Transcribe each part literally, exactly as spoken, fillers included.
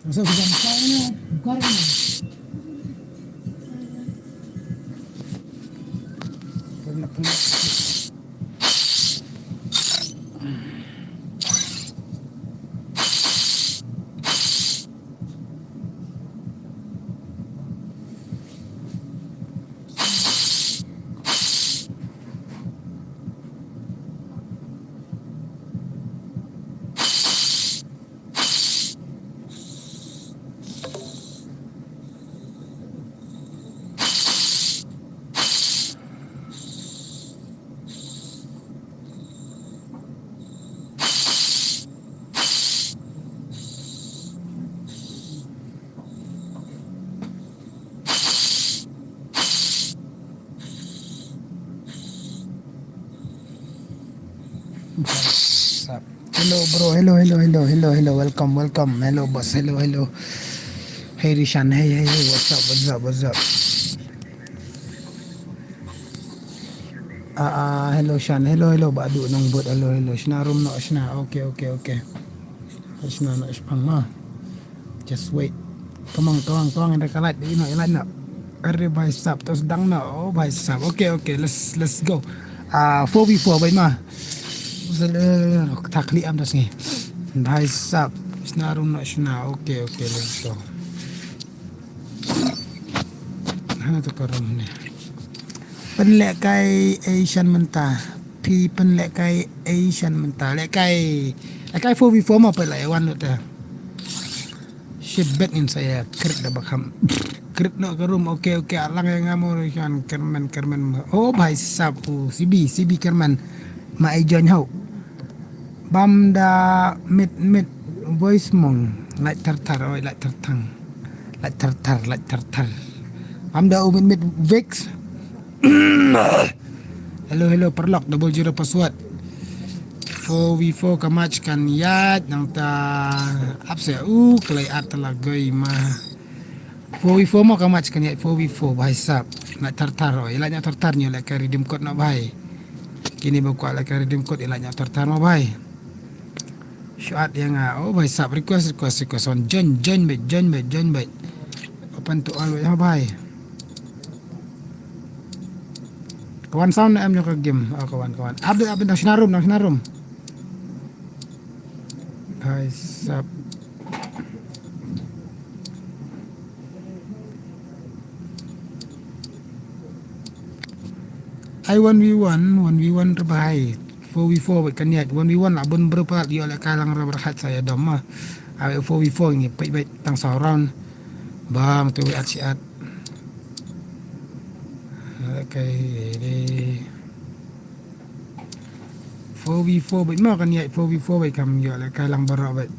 Hello bro, hello, hello, hello, hello, hello, welcome, welcome, hello boss, hello, hello. Hey Rishan, hey, hey, hey, what's up, what's up, what's up? Ah, ah, hello Shan, hello, hello, Badu Nongbut, hello, hello, shna rum no, shna, okay, okay, okay. Shna no, shpang ma. Just wait. Come on, come on, come on, in the light, you know, you light up. Everybody stop, terus dang no, oh, bhai sab. Okay, okay, let's, let's go. Ah, four v four, bhai ma. Takli am das ni. Bhai sab. Shna rum no, shna, okay, okay, let's go. Hana to ka rum ni. Pynlehkai Asian mynta. Phi pynlehkai Asian mynta. Lehkai. Lehkai four v four ma pynleh wan lut ta. Shit bet ngin sa ïa krit da ba kham. Krit noh ka rum. Okay, okay, a lang ïa nga mo Rishan, kyrmen, kyrmen mo. Oh bhai sab, oh, C B, C B kyrmen. Ma ai join hau. Bam da mit, mit voice mong. Lait thar thar, oi, lait thar thang. Lait thar thar, lait thar thar. Bam da u mit, mit Vex. Hello, hello, paralok, double zero password. Four v four ka match kan ïaid, nangta ap se u klei at la goi ma. Four v four mo ka match kan ïaid, four v four, bhai sab. Lait thar thar, oi, lait thar thar, nyo lehkai redeem code no bhai. Kini ba kwah lehkai redeem code, lait thar thar mo bhai. Shuat ïa nga, oh bhai sab, request, request, request, on, join, join beit, join beit, join beit. Open to all beit, ha bhai. Kawan sound em jong ka game. Oh, kawan, kawan. Update, update, nang shna rum, nang shna rum. Bhai sab. Ai one v one, one v one re bhai. Four v four bad kan ïaid. One v one la bun bru pat ïoh lehkai lang re bad khat sa ïa dom ma. Ai four v four ngi peit bad tang saw round. Bang tu at siat. Okay, ready. Four v four bad mo kan ïaid four v four bad kam ïoh lehkai lang baroh bad.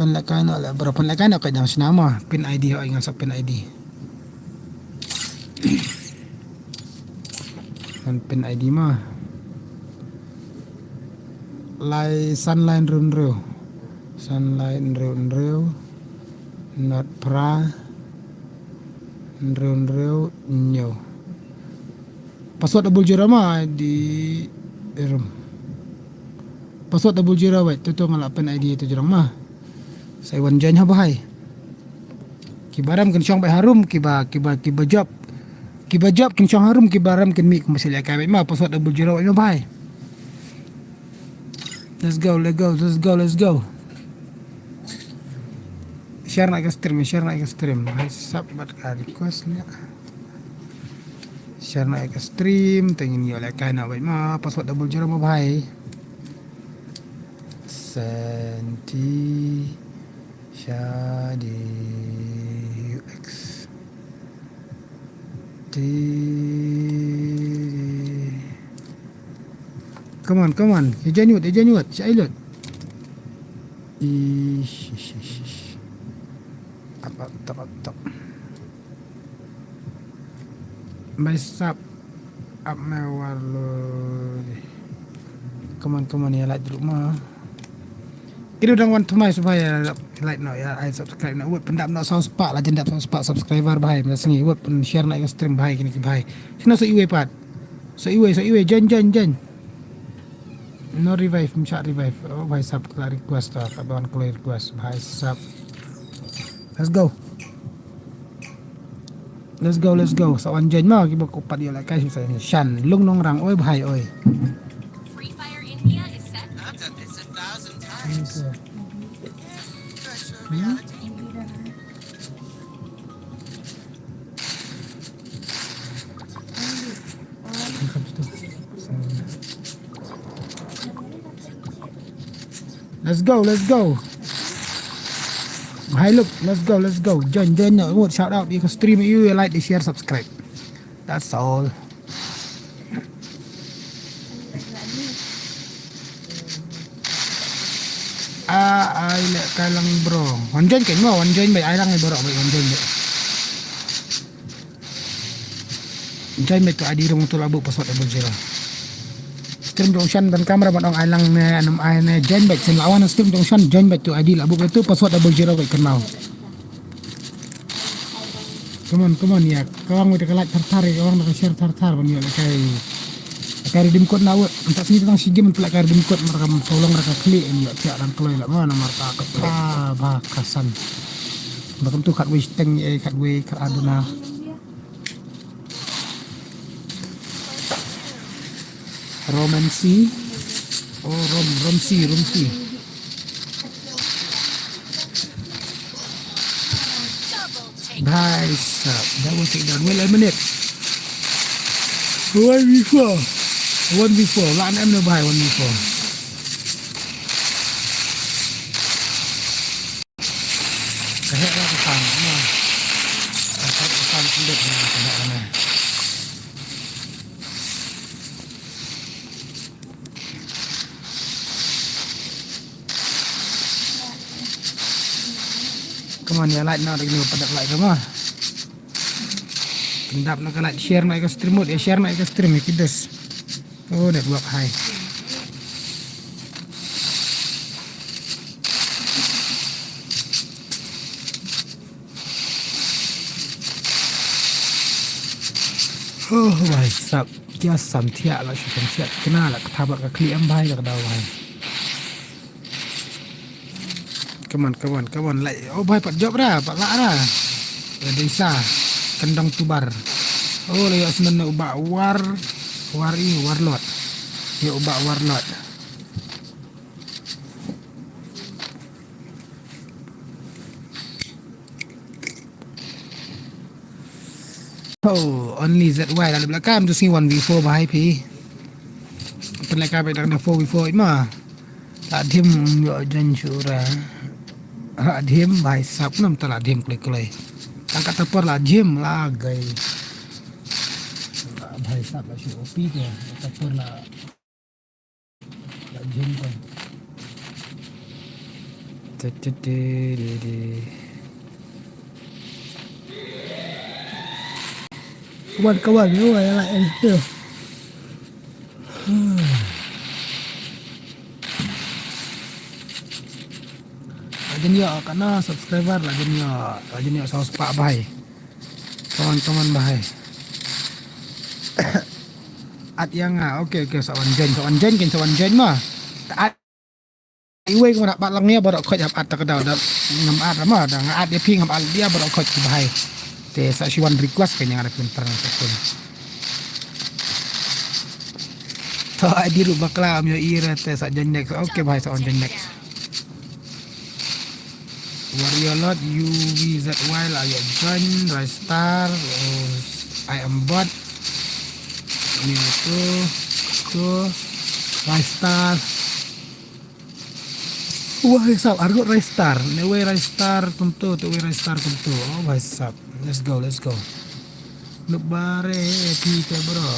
Pynlehkai noh leh baroh, pynlehkai noh ka jang shna mo. Pin I D ho ngan sa pin I D. Ngan pin I D mo. Lai san lai hynriew hynriew. San lai hynriew hynriew. Not pra. Hynriew hynriew hynñiew. Password double zero ma di rum. Password double zero wait, tu tu nga la pin I D tu jrong ma. Sa wan join ha bhai. Kiba rem kin shong beit harum, kiba, kiba, kiba job. Kiba job kin shong harum, kiba rem kin mih kumba sila kai beit ma, password double zero wait ma bhai. Let's go, let's go, let's go, let's go. Share na ka stream, share na ka stream. Bhai sap bad ka request nia. Share na ka stream, te ngin ïoh lehkai na beit ma, password double zero ma bhai. Senti Shadi U X. Ti. Come on, come on. Ïa join wut, ïa join wut. Sha ilut. Ish, ish, ish, ish. Ap, ap, tap, ap, tap. Bhai sap. Ap me war lo. Come on, come on, ïa like dulu ma. Kito dang wan thymmai sngewbha ïa like noh, ïa ai subscribe noh. Wut pyndap noh saw spah, la jan dap saw spah subscriber bhai. Mynta sngi wut pynshare noh ïa ka stream bhai kine ki bhai. Sngewbha sa iwei pat. Sa iwei, sa iwei, join, join, join. No revive, ym shah revive. Oh bhai sap, ka la request ta, ka don kloi request bhai sap. Let's go. Let's go, let's go. Sa wan join ma, kiba ko pat ïa la kai sa shan. Lung nong rang oi bhai oi. Free Fire India is set. I've done this a thousand times. Virtual reality. Let's go, let's go. Hai look, let's go, let's go. Join, join, uh, shout out, you can stream, you like, share, subscribe. That's all. Ah, ai le kai lang bro. Wan join kan mo, wan join bai ai lang bro, bai wan join bai. Join back to I D rung tu labu password double zero. Stream jong shan ban camera ban ong ai lang ne anam ai ne join back sin lawan stream jong shan join back to I D labu tu password double zero kai kenau. Come on, come on ya. Kawang wita ka like thar thar ya kawang da ka share thar thar ban ya la kai. Kai redeem code na wut. Entah sini tang si game tu la kai redeem code markam solong raka klik ya tiak dan keloi la mana marka ka pa ba kasan. Bakam tu kat wis teng ya kat wis kat aduna. Romancy. Oh, Rom, Romsi, Romsi. Bhai sab, double take down. Wait a minute. One v four. One v four. Lah, em, no, bhai, one v four. Ka heh la ka sang, na. Ka heh la ka sang, ka heh la ka sang. Come on, ya like na, da kini padak like, come on. Pyndap na ka like, share na ka stream, ya share na ka stream, ya kides. Oh, network high. Oh, bhai sab, kya samthiah la, shu samthiah, kena la, ka thabat ka kli em bhai, la ka daw bhai. Come on, come on, come on, like, oh bhai, pat jop ra, pat la ra. Ya dei sa, kendong tubar. Oh, la ya semen u ba war, war i, warlord. Ya u ba warlord. Oh, only Z Y la lep la kam tu sngi one v four bhai phi. Pynleka bad dak na four v four ma. La dhim yo jan shura. La dhim bhai sap nam ta la dhim kloi kloi. Tang kata por la dhim la gai. La bhai sap la shu opi ke. Kata por la Kawan, kawan, yo, ya lah, eh, tu. Lajin yo, kana subscriber, lajin yo, lajin yo, saus pak bhai. Kawan, kawan, bhai. At yang ah, okay, okay, sawan jen, sawan jen, ken sawan jen mah. At iwei ko nak bat lang ya, baru kau jawab at tak dah, dah ngam at mah, dah ngam at dia ping, ngam at dia, baru kau bhai. Te sa shiwan request kan yang ada pun pernah pun. To adi ru bakla am yo ira te sa jen next. Okay, bhai, sawan jen next. Warrior Lord, U V Z Y la ya join, Ristar, oh, I am bot. Ni tu, tu, Ristar. Wah, hisap, argut Ristar. Ni wei Ristar tentu, tu wei Ristar tentu. Oh, hisap. Let's go, let's go. Nuk bare, phi te bro.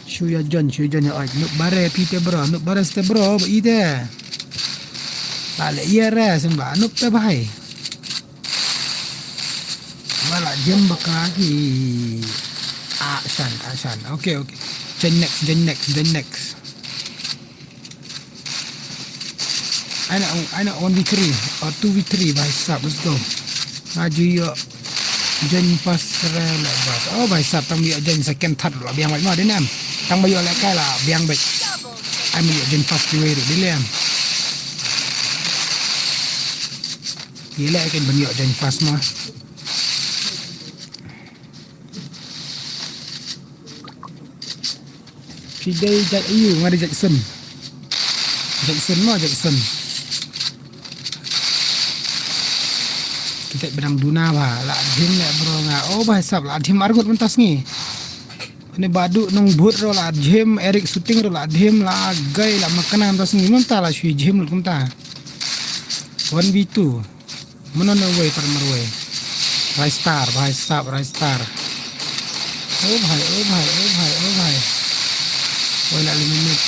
Shu ya jon, shu jon ya oi. Nuk bare phi te bro, nuk bare ste bro, ba i te. Ba le iya re, sim ba nuk te bhai. Ba la jem bakla ki. Action, action. Okay, okay. Jen next, jen next, jen next. Ai nak, ai nak one v three or two v three, bhai sab, let's go. Nga ju yo jen pas re le bas. Oh, bhai sab, tang yo jen second, third la biang bait ma, dei nam. Tang ba yo le kai la biang bait. Ai ma yo jen pas di wei ru, dei lem. Ki leh kin ban ïoh join fast mo. Phi dei jait aiu? Nga dei jait Sun. Jait Sun mo, jait Sun. Kita ba dang duna ba la dhim leh bro nga. Oh, bha sap la dhim arngut mynta sngi. Ni Badu Nongbut ruh la dhim, Eric Shooting ruh la dhim, la Gai la Makana mynta sngi, mynta la shu dhim lut kumta. One v two. Mano ne wei para marwei. Rai Star, bha sap Rai Star. Oh bhai, oh bhai, oh bhai, oh bhai. Wei la eliminate.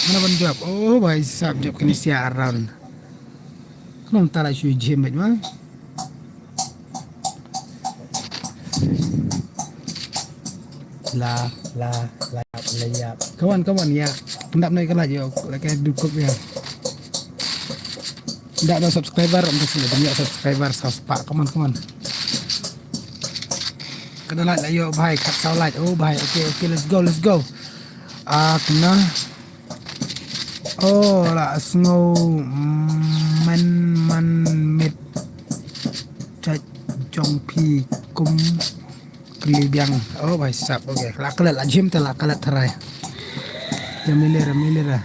Mano ban jop? Oh bha sap, jop kane sia around. Kumta la shu dhim bad ma. La, la, la, la, ïap. Come on, come on, ïa. Pyndap noh ka like ïa, like, eh, dukuk ïa. Ynda don subscriber, ym pynslem ïa subscriber saw spah. Come on, come on. Kane like la ïa, bhai, khatsaw like. Oh bhai, okay, okay, let's go, let's go. Ah, kane. Oh, la sngew, mm, man, man mit. Jait jong phi kum kli biang. Oh, bha sap, okay. La klet, la jim te la klet tharai. Ya milir, milir.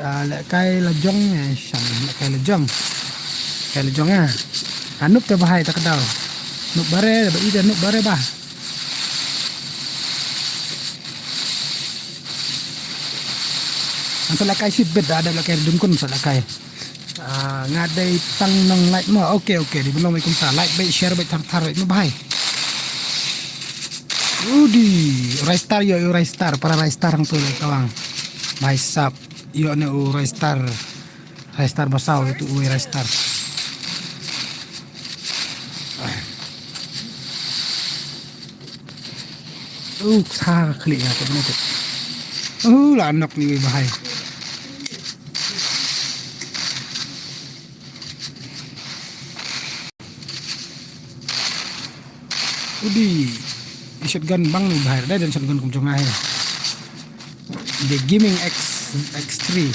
Ah, lehkai la jong, eh, shan, lehkai la jong. Lehkai la jong, ah. Anup te bahai ta ka daw. Nup bare, ba ida nup bare bah. Ngan sa lehkai shibit da, da lehkai dum kun sa lehkai. Ah, nga dei tang nong like mo. Okay, okay, dei ban long beit kumta. Like beit, share beit, thar thar beit mo bhai. Udi, Rai Star ïoh, ïoh Rai Star, para Rai Star hangto leh kawang. Bha sap, ïoh ne u Rai Star. Rai Star basaw itu u Rai Star. Uh, sa khlieh nga tu. Uh, la nok ni bhai. Udi, i shotgun bang ni bhai, da don shotgun kum jong nga hi. The Gaming X, X three.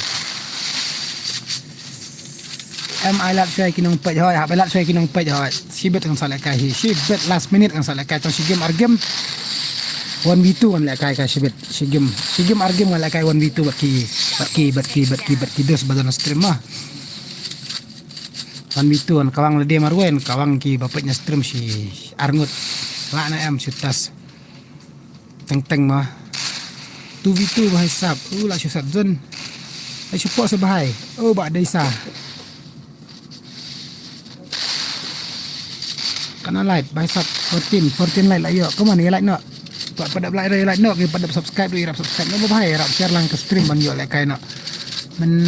Em ai lad shwai ki nongpeit hoi, hap ai lad shwai ki nongpeit hoi. Shibit ngan sa lehkai hi, shibit last minute ngan sa lehkai tang shi game ar game. One v two ngan lehkai ka shibit, shi game. Shi game ar game ngan lehkai one v two bad ki, bad ki, bad ki, bad ki, bad ki dos ba don stream ma. One v two ngan kawang lade marwei, ngan kawang ki ba peit na stream shi arngut. Lah na em shi tas. Teng teng ma. Two v two bha sap. U la shu sat zon. Ai shu pok sa bhai. Oh, ba dei sa. Kana like bha sap fourteen, fourteen like la ïoh. Come on, ïa like noh. Pat pat dap like, like noh, ki pat dap subscribe, ïa rap subscribe noh bhai, ïa rap share lang ka stream ban ïoh lehkai noh. Men,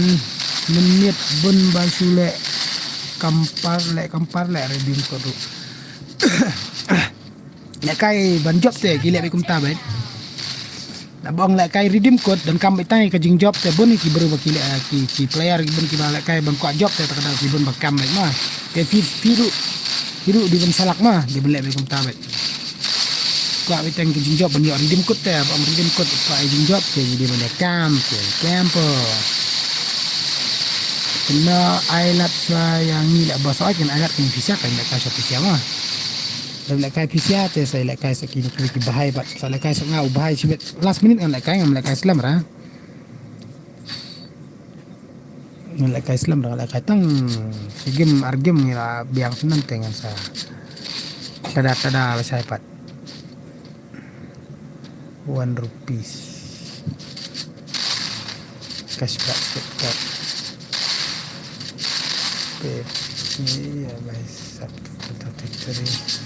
men miet bun ba shu leh kampar, leh kampar, leh redeem code ruh. Lehkai ban jop te ki leh beit kumta beit. Naba ong lehkai redeem code donkam beit tang ka jingjop te bun ki briew ba ki leh, ki, ki player ki bun kiba lehkai ban kwah jop te ta ka daw ki bun ba kam beit ma. Te phi, phi ruh, phi ruh dei ban sa lak ma, dei ban leh beit kumta beit. Kwah beit tang ka jingjop ban ïoh redeem code te, ba ong redeem code kwah jingjop te dei ban ïa kam te, kam po. Kena ai lad shuwa ïa ngi leh ba sa ai kena ai lad kena pisa kan lehkai sha pisa ma. Lem lehkai pisa te sa lehkai sa ki nukri ki bhai bad sa lehkai sa nga u bhai shibit last minute ngan lehkai ngam lehkai slem ra. Ngan lehkai slem ra lehkai tang shi game ar game ngi la biang snem te ngan sa tada tada la shai pat. One rupees. Cashback, cashback. Pay me, ya, bhai sab, thirty-three.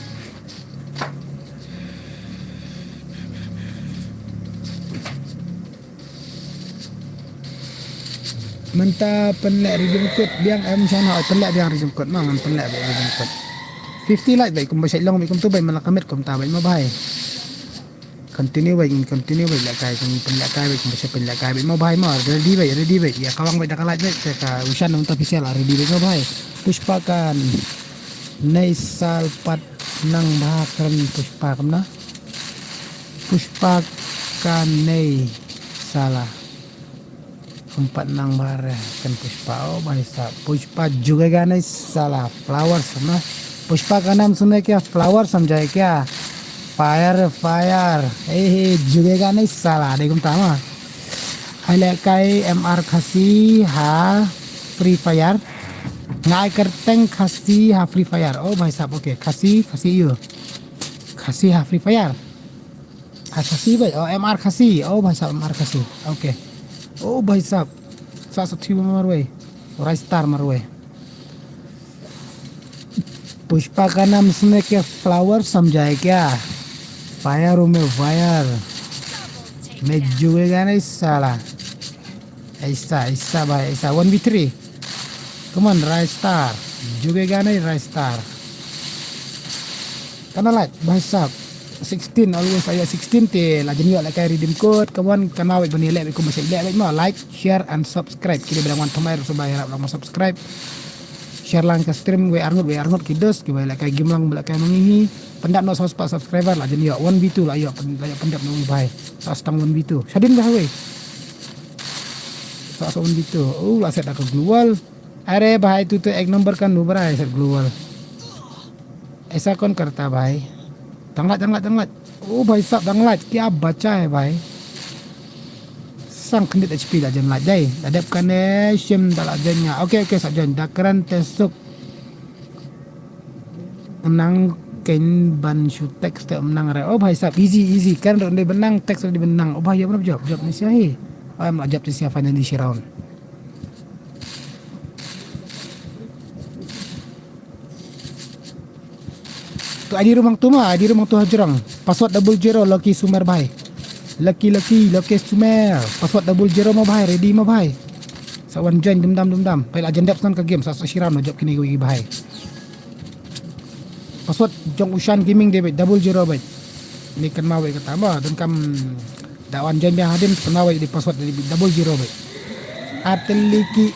Mynta pynleh redeem code biang em shano, pynleh biang redeem code ma, ngan pynleh biang redeem code. Fifty like bhai, kumba shait long bhai, kumtu bhai, man la commit kumta bhai ma bhai. Continue bhai, ngin continue bhai, lehkai, ngin pynlehkai bhai, kumba shait pynlehkai bhai ma bhai ma, ready bhai, ready bhai. Ïa kawang bhai da ka like bhai, te ka u shan nangta official la ready bhai ma bhai. Pushpa ka nei sal pat nang bha kren Pushpa kumno. Pushpa ka nei sala. Kumpat nang bare kan Pushpa, oh bhai sahab. Pushpa jugega nahi sala, flowers na. पुष्पा का नाम सुन के क्या फ्लावर समझा है क्या? Fire fire. He he, jugega nahi sala. Dei kumta ma. Ai lehkai M R Khasi ha Free Fire. Nga ai kyrteng Khasi ha Free Fire. Oh bhai sahab, okay. Khasi, Khasi ïa. Khasi ha Free Fire. Ah, Khasi bhai, oh, M R Khasi. Oh bhai sahab, M R Khasi. Okay. Oh bhai sahab. Sa sa thi marwei. Rai star marwei. पुष्पा का नाम सुन के फ्लावर समझा है क्या? Fire hoo main, fire. मैं जूएगा नहीं साला. Aisa, aisa bhai, aisa. One v three. Come on, Rai Star. Jugega nahi Rai Star. Kane lait, bhai sahab. Sixteen, always la ïoh sixteen te la jan ïoh lehkai redeem code. Come on, kane lait ban ïaleh bad kumba sha ïaleh bad mo. Like, share and subscribe. Ki dei ba dang wan thymmai ruh sngewbha ïarap lang ban subscribe. Share lang ka stream wei arngut, wei arngut ki dos, kiba lehkai game lang, ba lehkai ma ngi hi. Pyndap noh saw spah subscriber la jan ïoh one v two la ïoh pyn-, la ïoh pyndap noh bhai. Sa stang one v two. Shadin bhai wei. Sa sa one v two. Oh, la set da ka global. अरे भाई, तू तो एक नंबर का नूबरा है सर, ग्लोबल। ऐसा कौन करता भाई? Dang lait, dang lait, dang lait. Oh bhai sahab, dang lait. Kya bacha hai bhai? San khyndiat H P la jan lait dei. La dep kane shim da la jan ïa. Okay, okay, sa jan. Da kren te suk. Nang ken ban shu text te ym nang re. Oh bhai sahab, easy, easy. Kan ruh dei ban nang, text ruh dei ban nang. Oh bhai, ïa ban jop, jop ne sia hi. Oh, em la jop ne sia, finally shi round. To I D room hangto ma, I D room hangto ha jrong. Password double zero, Lucky Sumer bhai. Lucky, Lucky, Lucky Sumer. Password double zero mo bhai, ready mo bhai. Sa wan join dum dam, dum dam. Peit la jan dep snan ka game, sa sa shi round la jop kine kiwei ki bhai. Password jong u Shan Gaming dei beit, double zero beit. Ni kynmaw beit kata mo, donkam da wan join biang hadien, kynmaw beit dei password dei beit double zero beit. Ateliki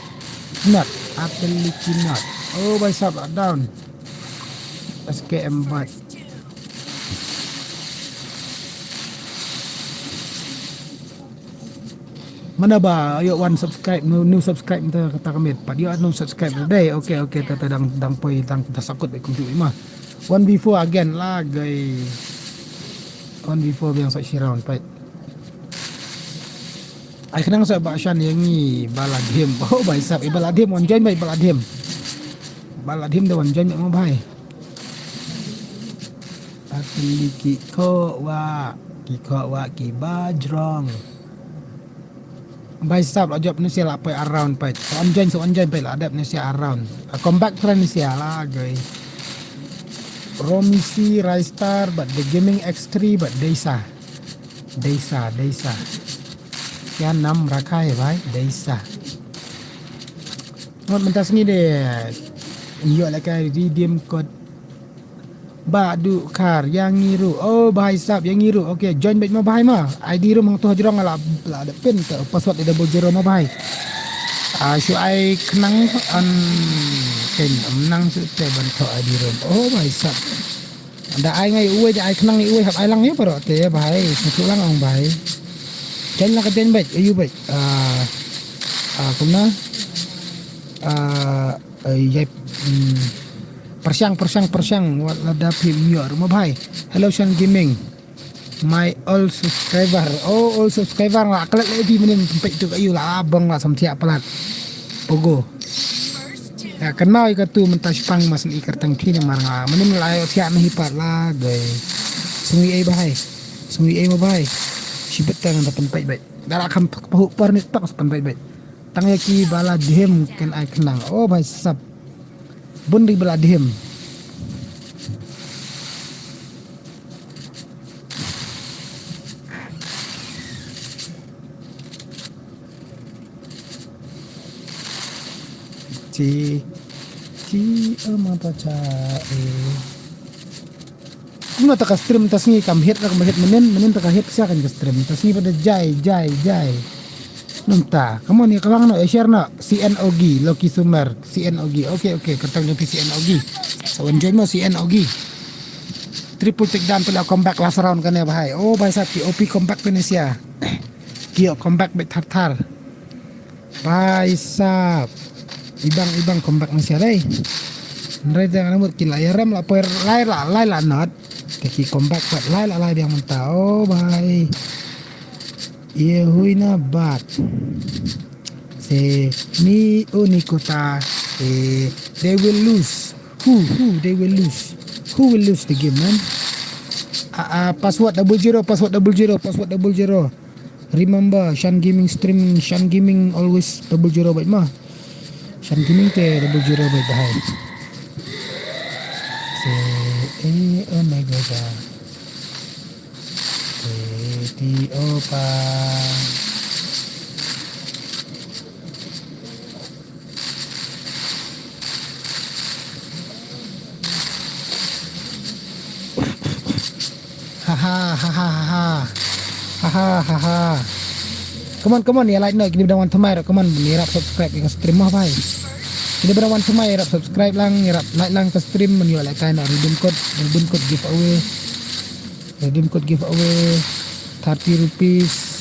not, ateliki not. Oh bhai sahab, down. S K M bot. Mano ba ïoh wan subscribe, new, new subscribe mynta kata ka miet. Pat ïoh wan subscribe dei. Okay, okay, ta, ta dang, dang poi, dang ta sakut beit kumjuh ma. One v four again la gai. One v four biang sa shi round peit. Ai khnang sa ba shan ïa ngi ba la dhim. Oh bhai sahab, i ba la dhim wan join beit, ba la dhim. Ba la dhim da wan join beit mo bhai. Ateliki khowa, ki khowa ki ba jrong. Bhai sahab la jop ne sia la poi around peit. Sa wan join, sa wan join peit la dep ne sia around. A comeback friend ne sia la gai. Romisi, Raistar bad The Gaming X three bad Deisa. Deisa, Deisa. Kya naam rakha hai bhai? Deisa. Ngot mynta sngi de. Ïoh lehkai redeem code. Ba du khar ïa ngi ruh. Oh bhai sahab, ïa ngi ruh. Okay, join beit mo bhai ma. I D room hangto ha jrong la, la da pin te password dei double zero mo bhai. Ah, shu ai khnang an ken am nang shu te ban thoh I D room. Oh bhai sahab. Da ai ngai uwei, da ai khnang ngai uwei, hap ai lang ïa baroh te bhai. Sngewthuh lang ong bhai. Join la ka join beit, ayu beit. Ah, ah, kumno? Ah, eh, ïa, hmm. Pyrshang, pyrshang, pyrshang. Wat la da phi ym ïoh ruh mo bhai. Hello Shan Gaming. My all subscriber. Oh, all subscriber la klet leh di mynnin peit tu ka ïu la bong la samthiah palat. Pogo. Ya, kynmaw ïa katu mynta shipang mas ni kyrteng phi namar nga mynnin la ïoh thiah na hi pat la gai. Sngewthuh ei bhai. Sngewthuh ei mo bhai. Shibit tang da pynpeit beit. Da la kham pahuh por ni tak pynpeit beit. Tang ïa ki ba la dhim ken ai khnang. Oh bhai sahab. Bun ri ba la dhim. Chi, chi, ama ta cha, eh. Kumno ta ka stream mynta sngi, kam hit la kam hit mynnin, mynnin ta ka hit sha kan ka stream. Mynta sngi pat da jai, jai, jai. Mynta, come on, ïa ka wang noh, ïa share noh, C N O G, Lucky Sumer, C N O G. Okay, okay, kyrteng jong phi C N O G. Sa wan join mo C N O G. Triple takedown phi la comeback last round kane bhai. Oh bhai sahab, ki O P comeback phi ne sia. Ki ïoh comeback beit thar thar. Bhai sab. Ibang, ibang, come back mynshuwa dei. Hynrei te nga mut ki la ïarem la poi lai la, lai la not. Te ki come back pat lai la, lai biang mynta. Oh bhai. Ye hui na bat. Se ni o ni kota. Eh, they will lose. Who, who, they will lose. Who will lose the game, man? Ah, ah, password double zero, password double zero, password double zero. Remember, Shan Gaming stream, Shan Gaming always double zero bait ma. Shan Gaming te double zero bait bhai. Se, eh, oh my God. Te, ti, oh, pa. Haha, haha, haha. Haha, haha. Come on, come on, ïa like noh, kine ba dang wan thymmai ruh, come on, ïarap subscribe ïa ka stream mo bhai. Kine ba dang wan thymmai, ïarap subscribe lang, ïarap like lang ka stream, ban ïoh lehkai noh redeem code, redeem code giveaway. Redeem code giveaway, thirty rupees.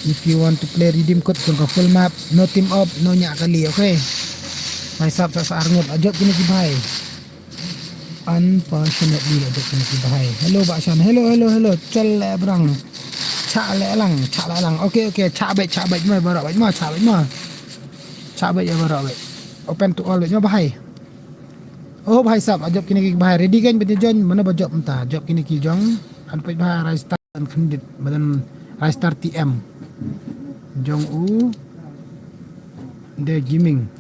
If you want to play redeem code jong ka full map, no team up, no ñiah kali, okay? Bhai sab sa sa arngut, ajop kine ki bhai. Unfortunately, ajop kine ki bhai. Hello, Bah Shan. Hello, hello, hello. Chal le brang. Chak le lang, chak le lang. Okay, okay. Chak bait, chak bait. Mo, baroh bait. Mo, chak bait, mo. Chak bait, ïa baroh bait. Open to all bait. Mo, bhai. Oh, bhai sab, ajop kine ki bhai. Ready kan, bait join. Mano ba jop mynta? Jop kine ki jong. An peit bhai, Rai Star. An khyndiat, ba don Rai Star T M. Jong u The Gaming.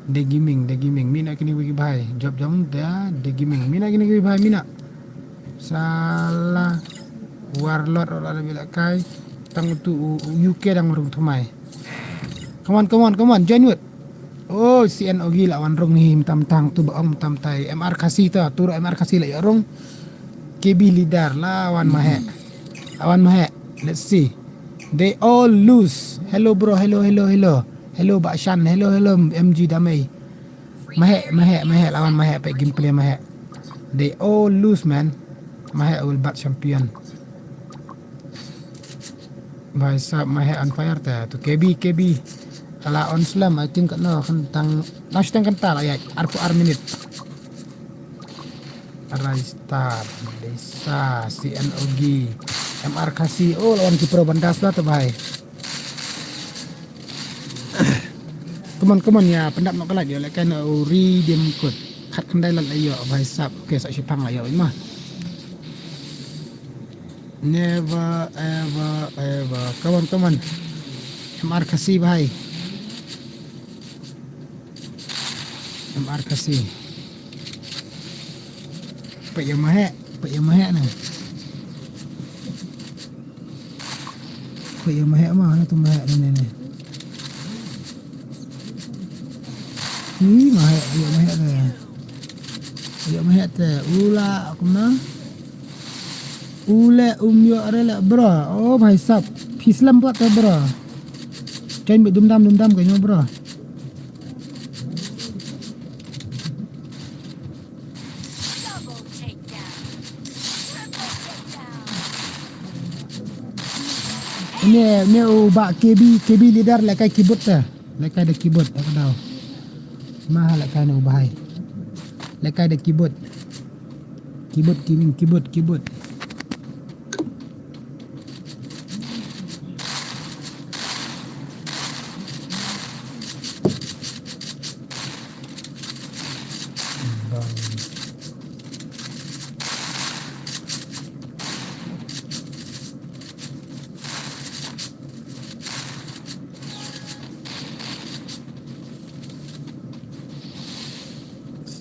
The Gaming, The Gaming. Mina kine ki bhai. Jop jong The, The Gaming. Mina kine ki bhai, mina. Sala Warlord, Warlord la bit lehkai. Tang utu u, u U K dang rung thymmai. Come on, come on, come on. Join with. Oh, C N Ogi la wan rung hi mynta mynta, tu ba ong mynta mynta. M R Khasi ta, tu ruh M R Khasi la ïoh rung. K B leader la wan maheh. La wan maheh. Let's see. They all lose. Hello bro, hello, hello, hello. Hello Bah Shan, hello, hello M G Damei. Maheh, maheh, maheh, la wan maheh, peit gameplay maheh. They all lose, man. Maheh will bat champion. Bhai sab, maheh on fire te. Tu K B, K B. Ala on slam, I think, no, kan tang, nang shiteng kan ta la ïa, arphew ar minute. Rai Star, Desa, C N O G, M R Khasi, oh, la wan ki pro ban das la tu bhai. Come on, come on, ïa pyndap noh ka live, ïa lehkai na u redeem code. Khat khyndai lad la ïoh, bhai sab. Okay, sa shipang la ïoh, ma. Never, ever, ever. Come on, come on. M R Khasi, bhai. M R Khasi. Peit ïa maheh, peit ïa maheh na. Peit ïa maheh ma, na tu maheh na ne ne. Ih, maheh, ïa maheh te. Ïa maheh te, u la, kumno? U leh um ïoh re leh bro. Oh, bhai sab. Phi slem pat te bro. Ken bit dum dam dum dam ka nyo bro. Une, une u Bah K B, K B leader lehkai keyboard te. Lehkai da keyboard da ka daw. Sma ha lehkai na u bhai. Lehkai da keyboard. Keyboard gaming, keyboard, keyboard.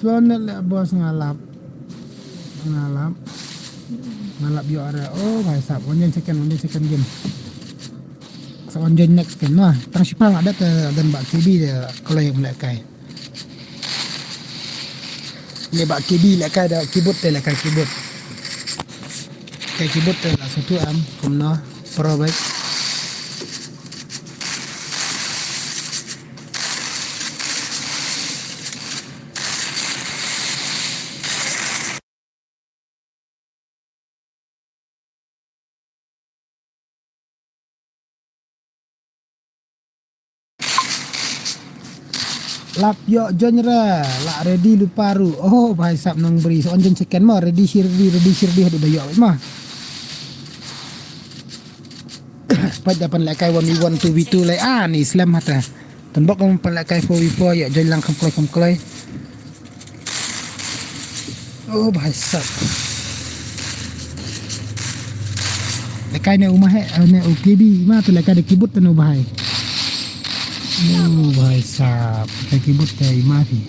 Slow net leh boss, nga lap. Nga lap. Nga lap ïoh re. Oh, bhai sab. One second, one second game. Sa one next game. Nah, tang shipang ada te, dan Bah K B de, kalau ïa lehkai. Une Bah K B lehkai da keyboard te, lehkai keyboard. Lehkai keyboard te la satu am, kumno, pro bhai. Lap ïoh join re, la ready lypa ruh. Oh, bhai sap nang bri. So, on join second mo, ready shi ready, ready shi ready, haduh ba ïoh mo. Pat da pynlehkai one v one, two v two leh, ah, ni slem hata. Tang bok ym pynlehkai four v four, ïoh join lang kham kloi kham kloi. Oh, bhai sap. Lehkai ne u ma he, eh, ne u K B, i ma te lehkai da keyboard te ne u bhai. Oh, bhai sap. Lehkai keyboard te i ma phi.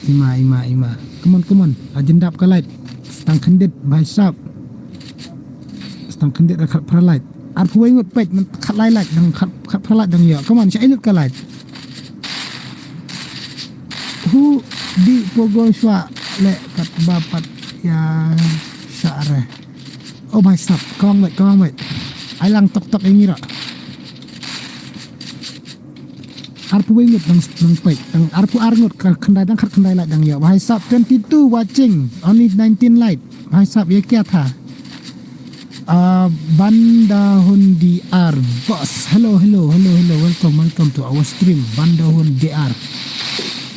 I ma, i ma, i ma. Come on, come on. La jan dap ka light. Sa tang khyndiat, bhai sap. Sa tang khyndiat da khatphra light. Arphew wei ngut peit, man khatlai light dang khat, khatphra light dang ïoh. Come on, sha ei lut ka light. Hu di pogo shwa leh katba pat ïa sha re. Oh, bhai sap, kawang beit, kawang beit. Ai lang tok tok ïa ngi ruh. Arphew wei ngut dang, dang peit, dang arphew ar ngut, ka khyndai dang khat khyndai light dang ïoh. Bhai sap, twenty-two watching, only nineteen light. Bhai sap, ïa kia tha. Ah, Bandahun D R, boss. Hello, hello, hello, hello. Welcome, welcome to our stream, Bandahun D R.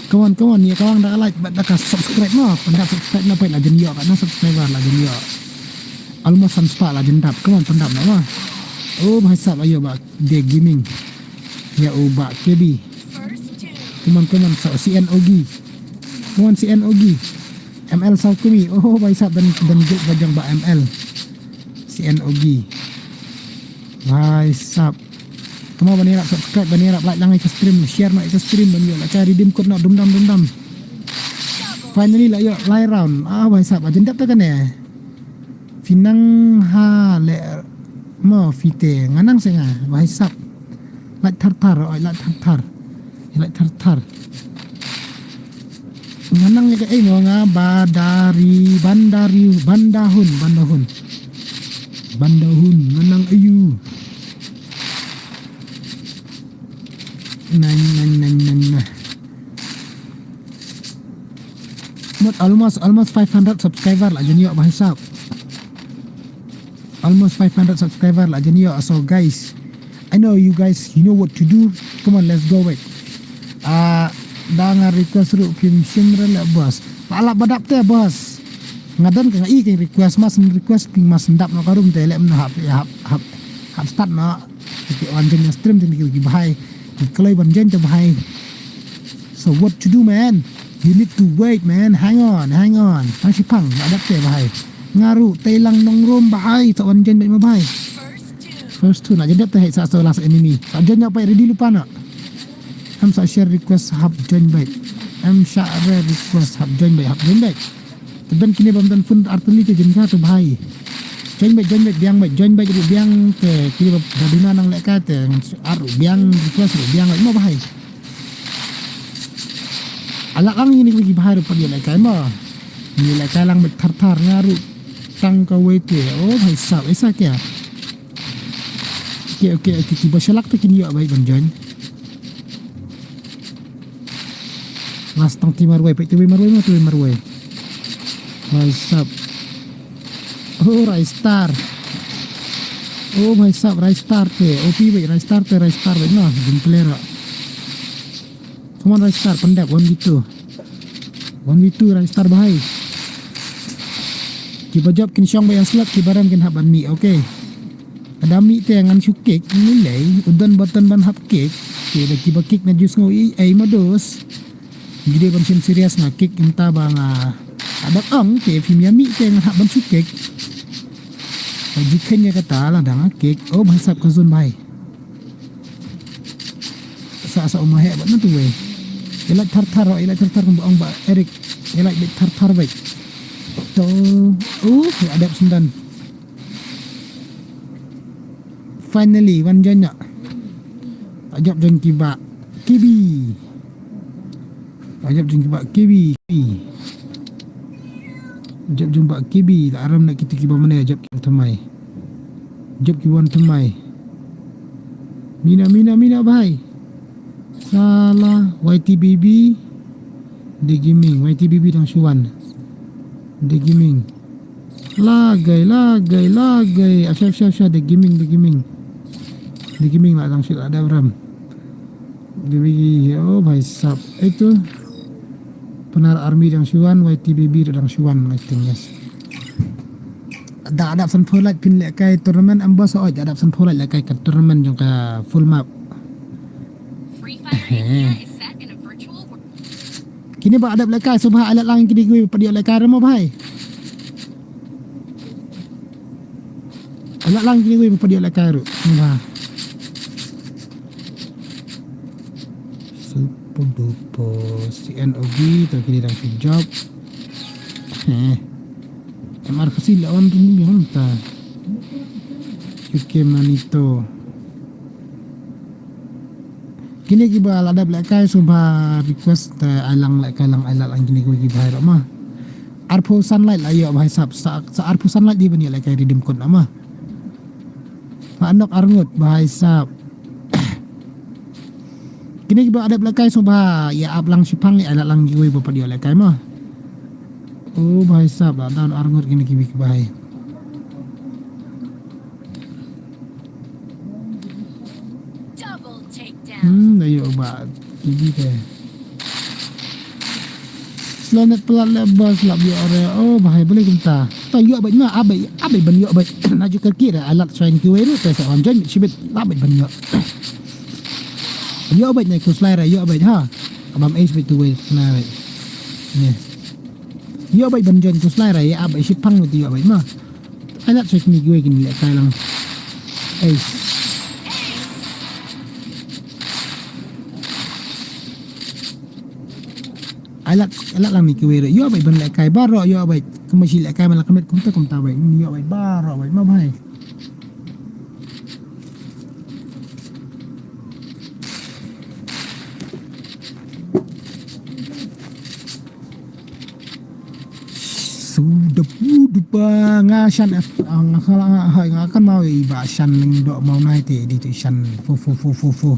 Come on, come on, ïa kawang da ka like bad da ka subscribe mo. Pyndap subscribe na peit, la jan ïoh katno subscriber, la jan ïoh. Almost san spah la jan dap. Come on, pyndap na mo. Oh, bhai sap, ayo ba The Gaming. Ïa u Bah K B. Come on, come on, so C N O G. Come on, C N O G. M L Saw Kumi. Oh, bhai sap, dan, dan guild ba jong Bah M L. C N O G. Bhai sap. Kumno ban ïarap subscribe, ban ïarap like lang ïa ka stream, share noh ïa ka stream, ban ïoh la ka redeem code noh, dum dam, dum dam. Finally la ïoh lai round. Ah, bhai sap, ajan dap ta kane. Phi nang ha le mo phi te, nga nang se nga, bhai sap. Lait thar thar, oi lait thar thar. Lait thar thar. Nga nang ïa ka ei mo nga Badari, Bandari, Bandahun, Bandahun. Bandahun, nga nang ayu. Nang, nang, nang, nang, nang. Mut almost, almost five hundred subscriber la jan ïoh, bhai sap. Almost five hundred subscriber la jan ïoh. So guys, I know you guys, you know what to do. Come on, let's go, wait. Ah, da nga request ruh phim shim re le, boss. Ba la ba dap te, boss. Nga don ka nga i ka request, mas request phim mas dap noh ka room te le, mno hap, hap, hap, hap start noh. Ki wan join stream te ki bhai. Ki kloi ban join te bhai. So what to do, man? You need to wait, man. Hang on, hang on. Hang shipang, la dap te bhai. Nga ruh te lang nong room bhai. Sa wan join bhai ma bhai. First two na jan dap te hai sa so last enemy. Sa join nyap bhai, ready lypa na. Em sa share request hap join bhai. Em sa re request hap join bhai, hap join bhai. Te ban kine bam dan phone artylli te jin ka to bhai. Join beit, join beit, biang beit, join beit ruh biang te kine ba duna nang lehkai te ar ruh biang, request ruh biang beit mo bhai. Alak ang ini ki bhai ruh pat ïa lehkai mo. Ni lehkai lang beit thar thar nga ruh tang kawei te. Oh bhai sab, aisa kya? Okay, okay, okay, ki ba shalak te kin ïoh beit ban join. Last tang ti marwei, peit ti wei marwei, ma ti wei marwei. Bhai sab. Oh, Ristar. Oh, bhai sab, Ristar te. O P beit, Ristar te, Ristar beit, no, jin player. Come on, Ristar, pyndep, one v two. One v two, Ristar bhai. Ki ba jop kin shong beit ïa slot, ki ba rem kin hap ban mih, okay. Ka da mih te ngan shu kick, ngi lei, u don button ban hap kick. Te da ki ba kick na ju sngew i, ei mados. Ngi dei ban shim serious nga kick mynta ba nga. Ka da ong te phim ïa mih te ngan hap ban shu kick. Ka ju khein ïa kata la da nga kick. Oh, bhai sab ka zone bhai. Sa sa uma heh bad na tu wei. Ïa lait thar thar, ïa lait thar thar kumba ong ba Eric. Ïa lait beit thar thar beit. To, uh, ïa adep sendan. Finally, wan join ïa. Ajap join ki ba. K B. Ajap join ki ba K B. Ajap join ba K B. La aram na kita ki ba mane ajap ki thamai. Jop ki wan thymmai. Mina, mina, mina bhai. Sala, Y T B B. The Gaming, Y T B B dang shu wan. The Gaming. Lagai, lagai, lagai. Asha, asha, asha, The Gaming, The Gaming. The Gaming la dang shu la da ram. Baby, oh bhai sab. Itu Pnar Army dang shuan, Y T B B dang shuan, I think, yes. Da adap san pho lait phin lehkai tournament, em boss, oi, da adap san pho lait lehkai ka tournament jong ka full map. Free Fire A P I is set in a virtual world. Kine ba adap lehkai sngewbha ai lad lang kine kiwei pat ïoh lehkai ruh mo bhai. Ai lad lang kine kiwei pat ïoh lehkai ruh sngewbha. Super duper C N O G to kine dang shu job. Heh. M R Khasi la wan tu ni biang ta. U K Manito. Kine kiba la dep lehkai sngewbha request, eh, ai lang lehkai lang, ai lad lang kine kiba hai ruh ma. Arphew san lait la ïoh bha hisap, sa, sa arphew san lait dei ban ïoh lehkai redeem code ma. Ba nok arngut bha hisap. Kine kiba la dep lehkai sngewbha ïa ap lang shiphang, ïa ai lad lang kiwei ba pat ïoh lehkai ma. Oh bha hisap, la down arngut kine kiwei kiba hai. Hmm, da ïoh ba T V te. Slow net palat leh bos lap ïoh re. Oh bha hi, balei kumta? Ta ïoh beit ma, ap beit, ap beit ban ïoh beit. Na ju kyrkieh re, ai lad shuwa ïa kiwei ruh te sa wan join beit shibit, ap beit ban ïoh. Ïoh beit na khuslai re, ïoh beit ha. Ka bam ace beit tu wei kena beit. Ïoh beit ban join khuslai re, ïa ap beit shiphang beit ïoh beit ma. Ai lad shuwa kine kiwei kin lehkai lang. Ace. Ai lad, ai lad lang kine kiwei ruh. Ïoh beit ban lehkai baroh, ïoh beit. Kumba shi lehkai man la ka miet kumta kumta beit. Ïoh beit baroh beit ma bhai. Su da pu da pa nga shan, eh, ah, nga kala nga, ha, nga kan mau i ba shan ling do mau nai te di tu shan fu fu fu fu fu.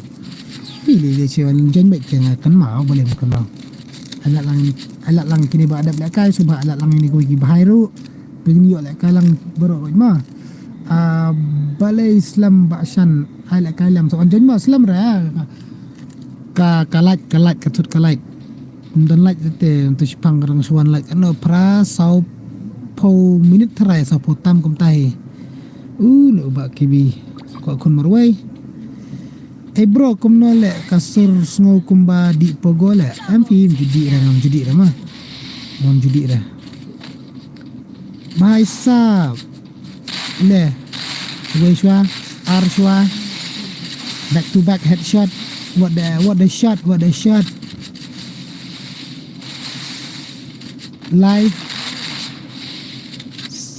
Pi le le che wan jen bet ke nga kan mau, boleh kan mau. Ai lad lang, ai lad lang kine ba dep lehkai, sngewbha ai lad lang kine kiwei ki bha ruh. Phin ïoh lehkai lang baroh beit ma. Ah, balei slem ba shan ai lehkai lang, so wan jen ma slem re. Ka, ka lait, ka lait, ka thut ka lait. Ym don lait te, te shiphang ka dang shu wan lait. Ano phra, saw phew minit tharai, saw phew tam kumta hi. U, no ba kibi. Ko khun marwei. Eh bro, kumno leh ka sur sngew kumba dih pogo leh. Em phi ym ju dih re, ngam ju dih re ma. Ngam ju dih re. Bhai sahab. Le. Wei shuwa, ar shuwa. Back to back headshot. What the, what the shot, what the shot. Lai.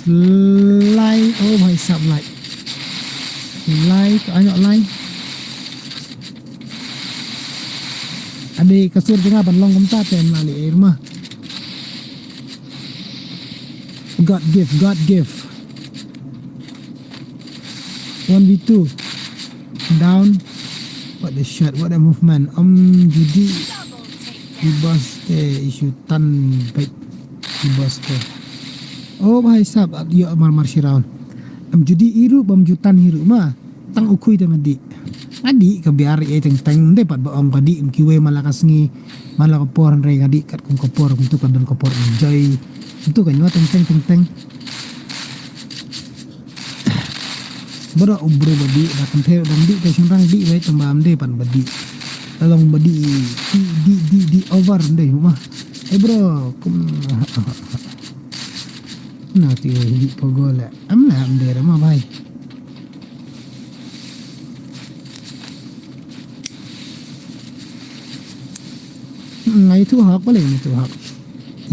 Lai. Oh bhai sahab, lai. Lai, ka ai noh lai. Ade ka sur jong nga ban long kumta te, em la leh ei ma. God give, God give. One v two. Down. What a shot, what a movement. Ym ju dih i boss te, i shu tan beit i boss te. Oh bhai sahab, ïoh marmar shi round. Ym ju dih i ruh, bym ju tan i ruh ma. Tang u khuid te nga dih. Nga dih ka biar ïa teng teng, ym dei pat ba ong ka dih ym kiwei man la ka sngi, man la ka por, hynrei nga dih katkum ka por, kumtu ka don ka por enjoy. Kumtu ka ñiuh teng teng teng teng. Baroh u bru ba dih, da kynthei dang dih, ka shynrang dih, wei tang ba ym dei pat ba dih. Ka long ba dih, dih, dih, dih, dih over, ym dei ma. Eh bro, kum. Na ti wei dih pogo leh. Ym leh, ym dei re ma bhai. Nga ïathuh hok, balei nga ïathuh hok?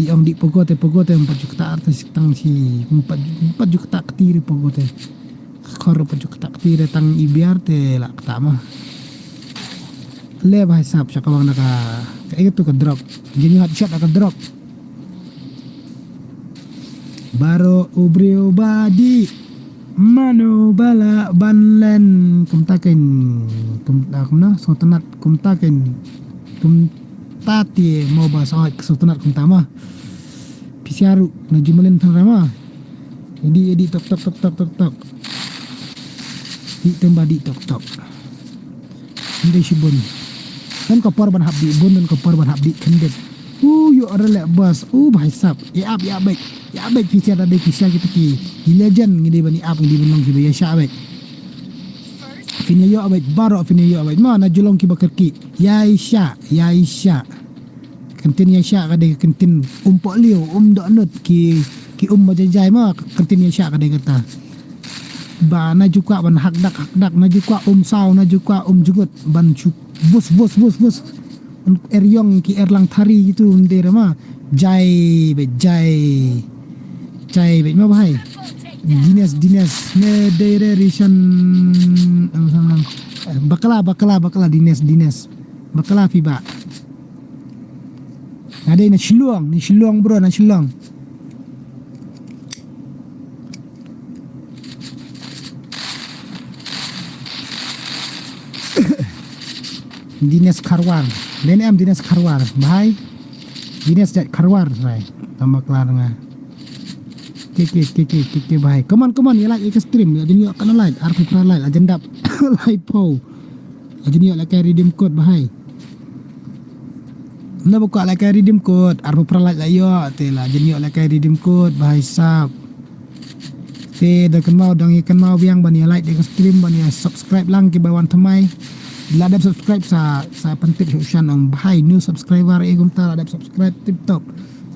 I ong dih pogo te, pogo te, ym pat ju ktah te, tang shi, ym pat, ym pat ju ktah kti re pogo te. Khor ym pat ju ktah kti re, tang i biar te la ktah ma. Le bhai sahab, sha ka bang da ka, ka, eh, tu ka drop. Jingïoh headshot da ka drop. Baroh u briew ba dih. Mano ba lah ban len kumta kein, kumta kumno, sngewtynnat kumta kein, kumta te mo ba sngewtynnat kumta ma. Phi sngewthuh na ju mlien than re ma. Dih, dih tok tok tok tok tok tok. Dih tang ba dih tok tok. Ym dei shibun. Don ka por ban hap dih bun, don ka por ban hap dih khyndiat. U ïoh re leh bas, u bhai sap. Ïa ap, ïa ap beit. Ïa ap beit phi sha da dei phi sha kita ki, ki legend ngi dei ban ïa ap, ngi dei ban long kiba ïa shah beit. Phin ïa ïoh beit, baroh phin ïa ïoh beit. Ma na ju long kiba kyrkieh. Ïa shah, ïa shah. Kyntien ïa shah ka dei ka kyntien um pohliew, um dohnud ki, ki um ba jai jai ma, kyntien ïa shah ka dei kata. Ba na ju kwah ban hakdak, hakdak, na ju kwah um saw, na ju kwah um jngut, ban shu bus, bus, bus, bus. Eriong ki erlang thari gitu, um dei re ma. Jai beit, jai. Jai beit ma bhai. Dines, dines, ne dei re rishan, em, sam, sam. Eh, bakla, bakla, bakla, dines, dines. Bakla phi ba. Nga dei na Shillong, na Shillong bro, na Shillong. Dines Kharwar. Dei ne em Dines Kharwar. Bhai. Dines jait Kharwar, bhai. Tama klar nga. Ke, ke, ke, ke, ke, ke, bhai. Come on, come on. Ïa like, ïa ka stream. Ïa jin ïoh kana like. Arphew phra like. Ajendap. Like po. Ajin ïoh la kai redeem code, bhai. Na ba kwah la kai redeem code, arphew phra like la ïoh, te la jin ïoh la kai redeem code, bhai sap. Te da kynmaw dang ïa kynmaw biang ban ïa like da ka stream, ban ïa subscribe lang kiba wan thymmai. La dep subscribe sa, sa pyntip shuh shan ong bhai new subscriber e kumta la dep subscribe tip top.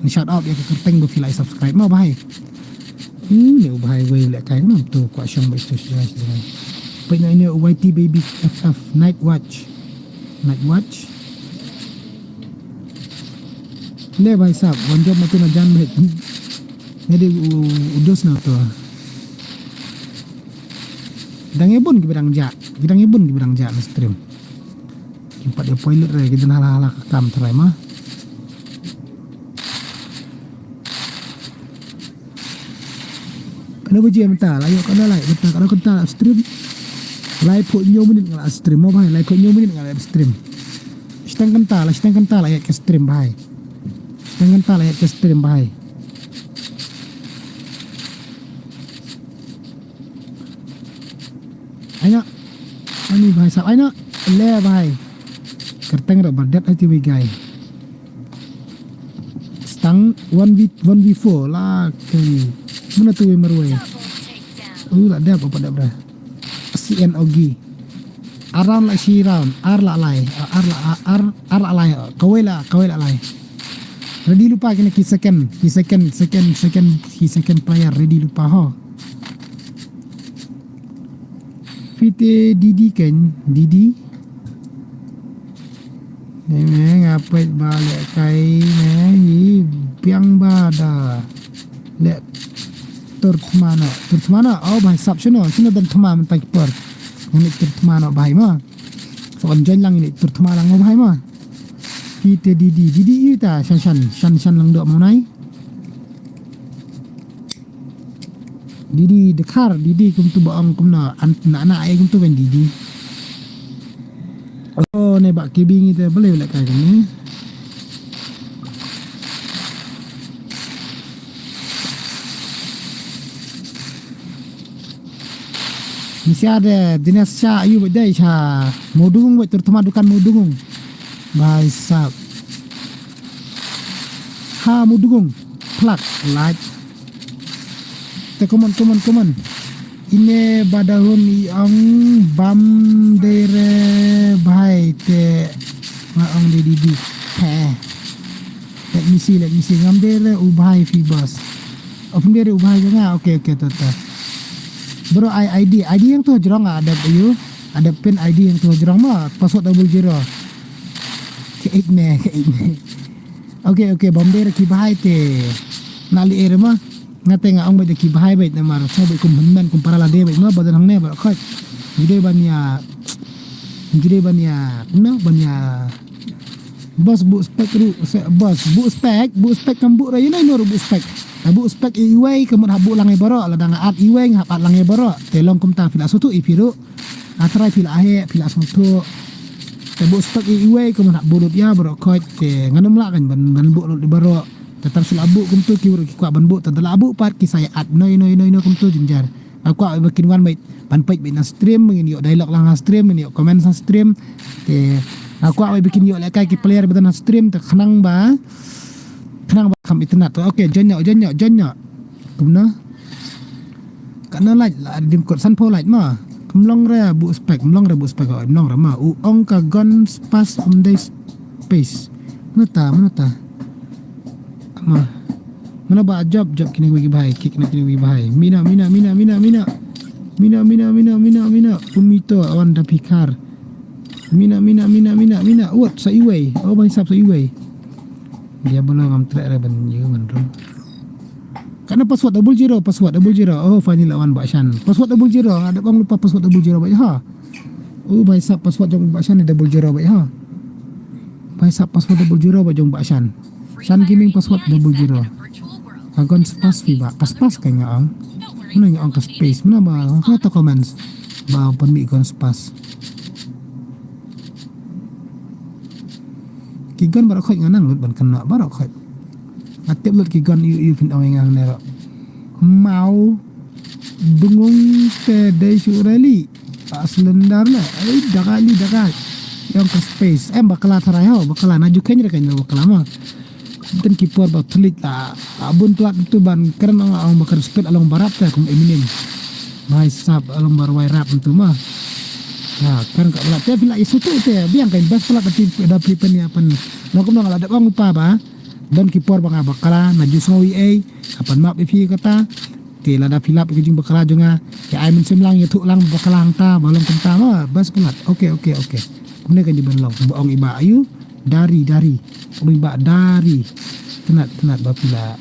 Ni shout out ïa ka kyrteng ba phi la subscribe mo bhai. Hmm, ne u bhai wei leh kai kumno to kwah shong ba ito shi jai shi jai. Peit na ine u Y T Baby F F Night Watch. Night Watch. Le bhai sab, wan jop ma tu na jan bhai. Ngadi u, u dos na tu. Dang ibun ki bidang ja, ki dang ibun ki bidang ja na stream. Kim pat ïa poi lut re, ki dang hala hala ka kam trai ma. Kano baje mynta la ïoh kano lai mynta kano kynta la stream. Laiphew hynñiew minit nga la stream mo bhai, laiphew hynñiew minit nga la stream. Shiteng kynta la, shiteng kynta la ïa ka stream bhai. Shiteng kynta la ïa ka stream bhai. Aina. Ani bhai sab aina. Le bhai. Kyrteng ra bardet ai ti wi gai. Stang one v one v four la kai. Mana tu wi marwai. U la dep apa dep dah. C N O G. Aram la shi round. Ar la lai. Ar la ar ar la lai. Kawai la kawai la lai. Ready lupa kena ki second. Ki second second second ki second player ready lupa ho. Fite Didi kan Didi. Neng neng apa ba lek kai ne hi biang ba da lek tur thmano tur thmano oh bhai sab shano shano dan thma mentai kipar. Ngan lek tur thmano bhai ma. Sokan join lang ini tur thma lang mo bhai ma. Fite Didi Didi ita shan shan shan shan lang dok mo nai. Didi dekhar Didi kumtu ba ong kumna an na na ai kumtu kan Didi. Oh ne ba kibing ite bele bele kai kan ne. Misia de dinas cha ayu ba dai cha modung ba tertema dukan modung. Bai sab. Ha modung. Plak lait. Te come on come on come on. Ine badahun i ong bam dere bhai te nga ong de Didi. He. Let me see let me see ngam dere u bhai fi bas. Of dere u bhai nga okay okay to to. Bro I ID ID yang tu jrong ada you. Ada pin ID yang tu jrong ma password double zero. Ke ik me ke ik me. Okay okay bam dere ki bhai te. Na li ere ma. Nga te nga ong bad ki bhai bad namar sa bad kum hynmen kum para lade bad ma badan hangne bad khot. Jide ban ya jide ban ya na ban ya bas bu spek ru bas bu spek bu spek kam bu ra ina ino ru bu spek. Bu spek iwei kam ha bu lang e baro la dang at iwei nga at lang e baro te long kum ta phi la sutu i phi ru. Atrai phi la he phi la sutu. Te bu spek iwei kam ha bu lut ya baro khot te nganum la kan ban ban bu lut baro. Te tar shu la bu kumtu ki wur ki kwah ban bu te da la bu pat ki sa ïa at noi noi noi noi kumtu jinjar. Ba kwah ba kin wan bait ban peit bait na stream ngin ïoh dialogue lang ha stream ngin ïoh comment ha stream. Te Nga kwah ba phi kin ïoh lehkai ki player ba don ha stream te khnang ba, khnang ba kham itynnad. Okay, join noh, join noh, join noh. Kumno? Katno lait la dim kot, sanphew lait ma. Ym long re buh spec, ym long re buh spec, ym long re ma. U ong ka gun spas ym dei space. Mano ta, mano ta? Ma. Mano ba jop, jop kine wei ki bhai, kick na kine wei ki bhai. Mina, mina, mina, mina, mina. Mina, mina, mina, mina, mina. Umito, awan da phikar. Mina, mina, mina, mina, mina. Wat sa iwei. Oh, bhai sap sa iwei. Dia belum ngam trek re ban yu man rum. Katno password? Double zero, password double zero. Oh, finally la wan Bah Shan. Password double zero. Nga da bang lupa password double zero ba ha. Oh, bhai sap, password jong Bah Shan ni double zero ba ha. Bhai sap, password double zero ba jong Bah Shan. Shan Gaming, password double zero. Ka gun spas phi ba, ka spas ka nga ong. Mano nga ong ka space? Mano ba, ka ta comments ba pynmih gun spas. Ki gun baroh khoit nga nang lut ban kynnoh baroh khoit. Nga tip lut ki gun ïu ïu phin ong ïa nga ne ro. Mau dungung te dei shu rally. Ba cylinder le, ai dakai li dakai. Ïong ka space, em bakla tharai ho, bakla na ju khein re khein bakla ma. Ten ki por ba thlik la, a bun plat tu ban kren ong ong ba kren spit along barap te kum Eminem. Bhai sap along bar wai rap tu ma. Ha, kren ka plat te phi la isu tu te biang ka best plat da phi da phi pen ïa pen. Long kum long la da ong pa ba. Don ki por ba nga bakla na ju sngew ei ei. Ka pan map ïa phi kata. Te lada phi lap ïa ka jingbakla jong nga, ïa ai mynsiem lang, ïathuh lang bakla hangta ba long kumta ma, bas palat. Okay, okay, okay. Kumne kan dei ban long, ba ong i Bah ïu, dari, dari. Ong i Bah dari. Tynnat, tynnat ba phi la.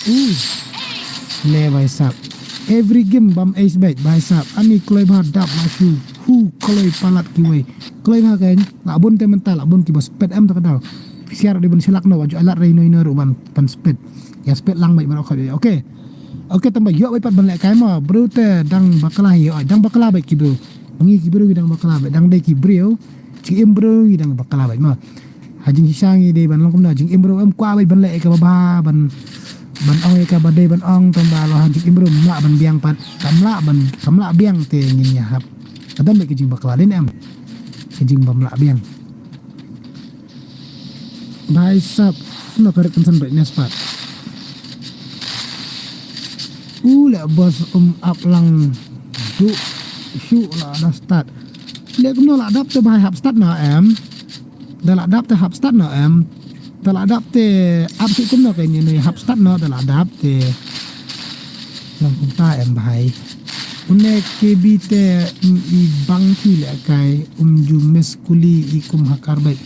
Uh. Le bhai sab. Every game bam ace beit bhai sab. Ani kloi bha dap ma shu. Hu kloi palat kiwei. Kloi bha kan, la bun te mynta, la bun kiba spet em ta ka daw. Phi siar dei ban shlak no, wa ju alat rei no ino ruh ban, ban spet. Ïa spet lang beit baroh khoit. Okay. Okay, tang ba ïoh beit pat ban lehkai mo. Briew te dang bakla hi, oi, dang bakla beit ki briew. Ma ngi ki briew ki dang bakla beit, dang dei ki briew. Jingim briew ki dang bakla beit mo. Ha jingshisha ngi dei ban long kumno, jingim briew em kwah beit ban leh ïa kaba bha, ban, ban ong ïa kaba dei ban ong, tang ba lo ha jingim briew ym lah ban biang pat. Kam lah ban, kam lah biang te ngin ïahap. Ka don beit ki jingbakla dei ne em. Ki jingbym lah biang. Bhai sab, kumno ka rit kan san brightness pat. U leh bos um ap lang du shu la da start. Leh kumno la dap te bhai hap start na em. Da la dap te hap start na em. Da la dap te ap shu kumno ka ni ni hap start na da la dap te. Long kumta em bhai. Une K B te, mm, i bang ki lehkai, um ju miss kuli i kum hakar beit.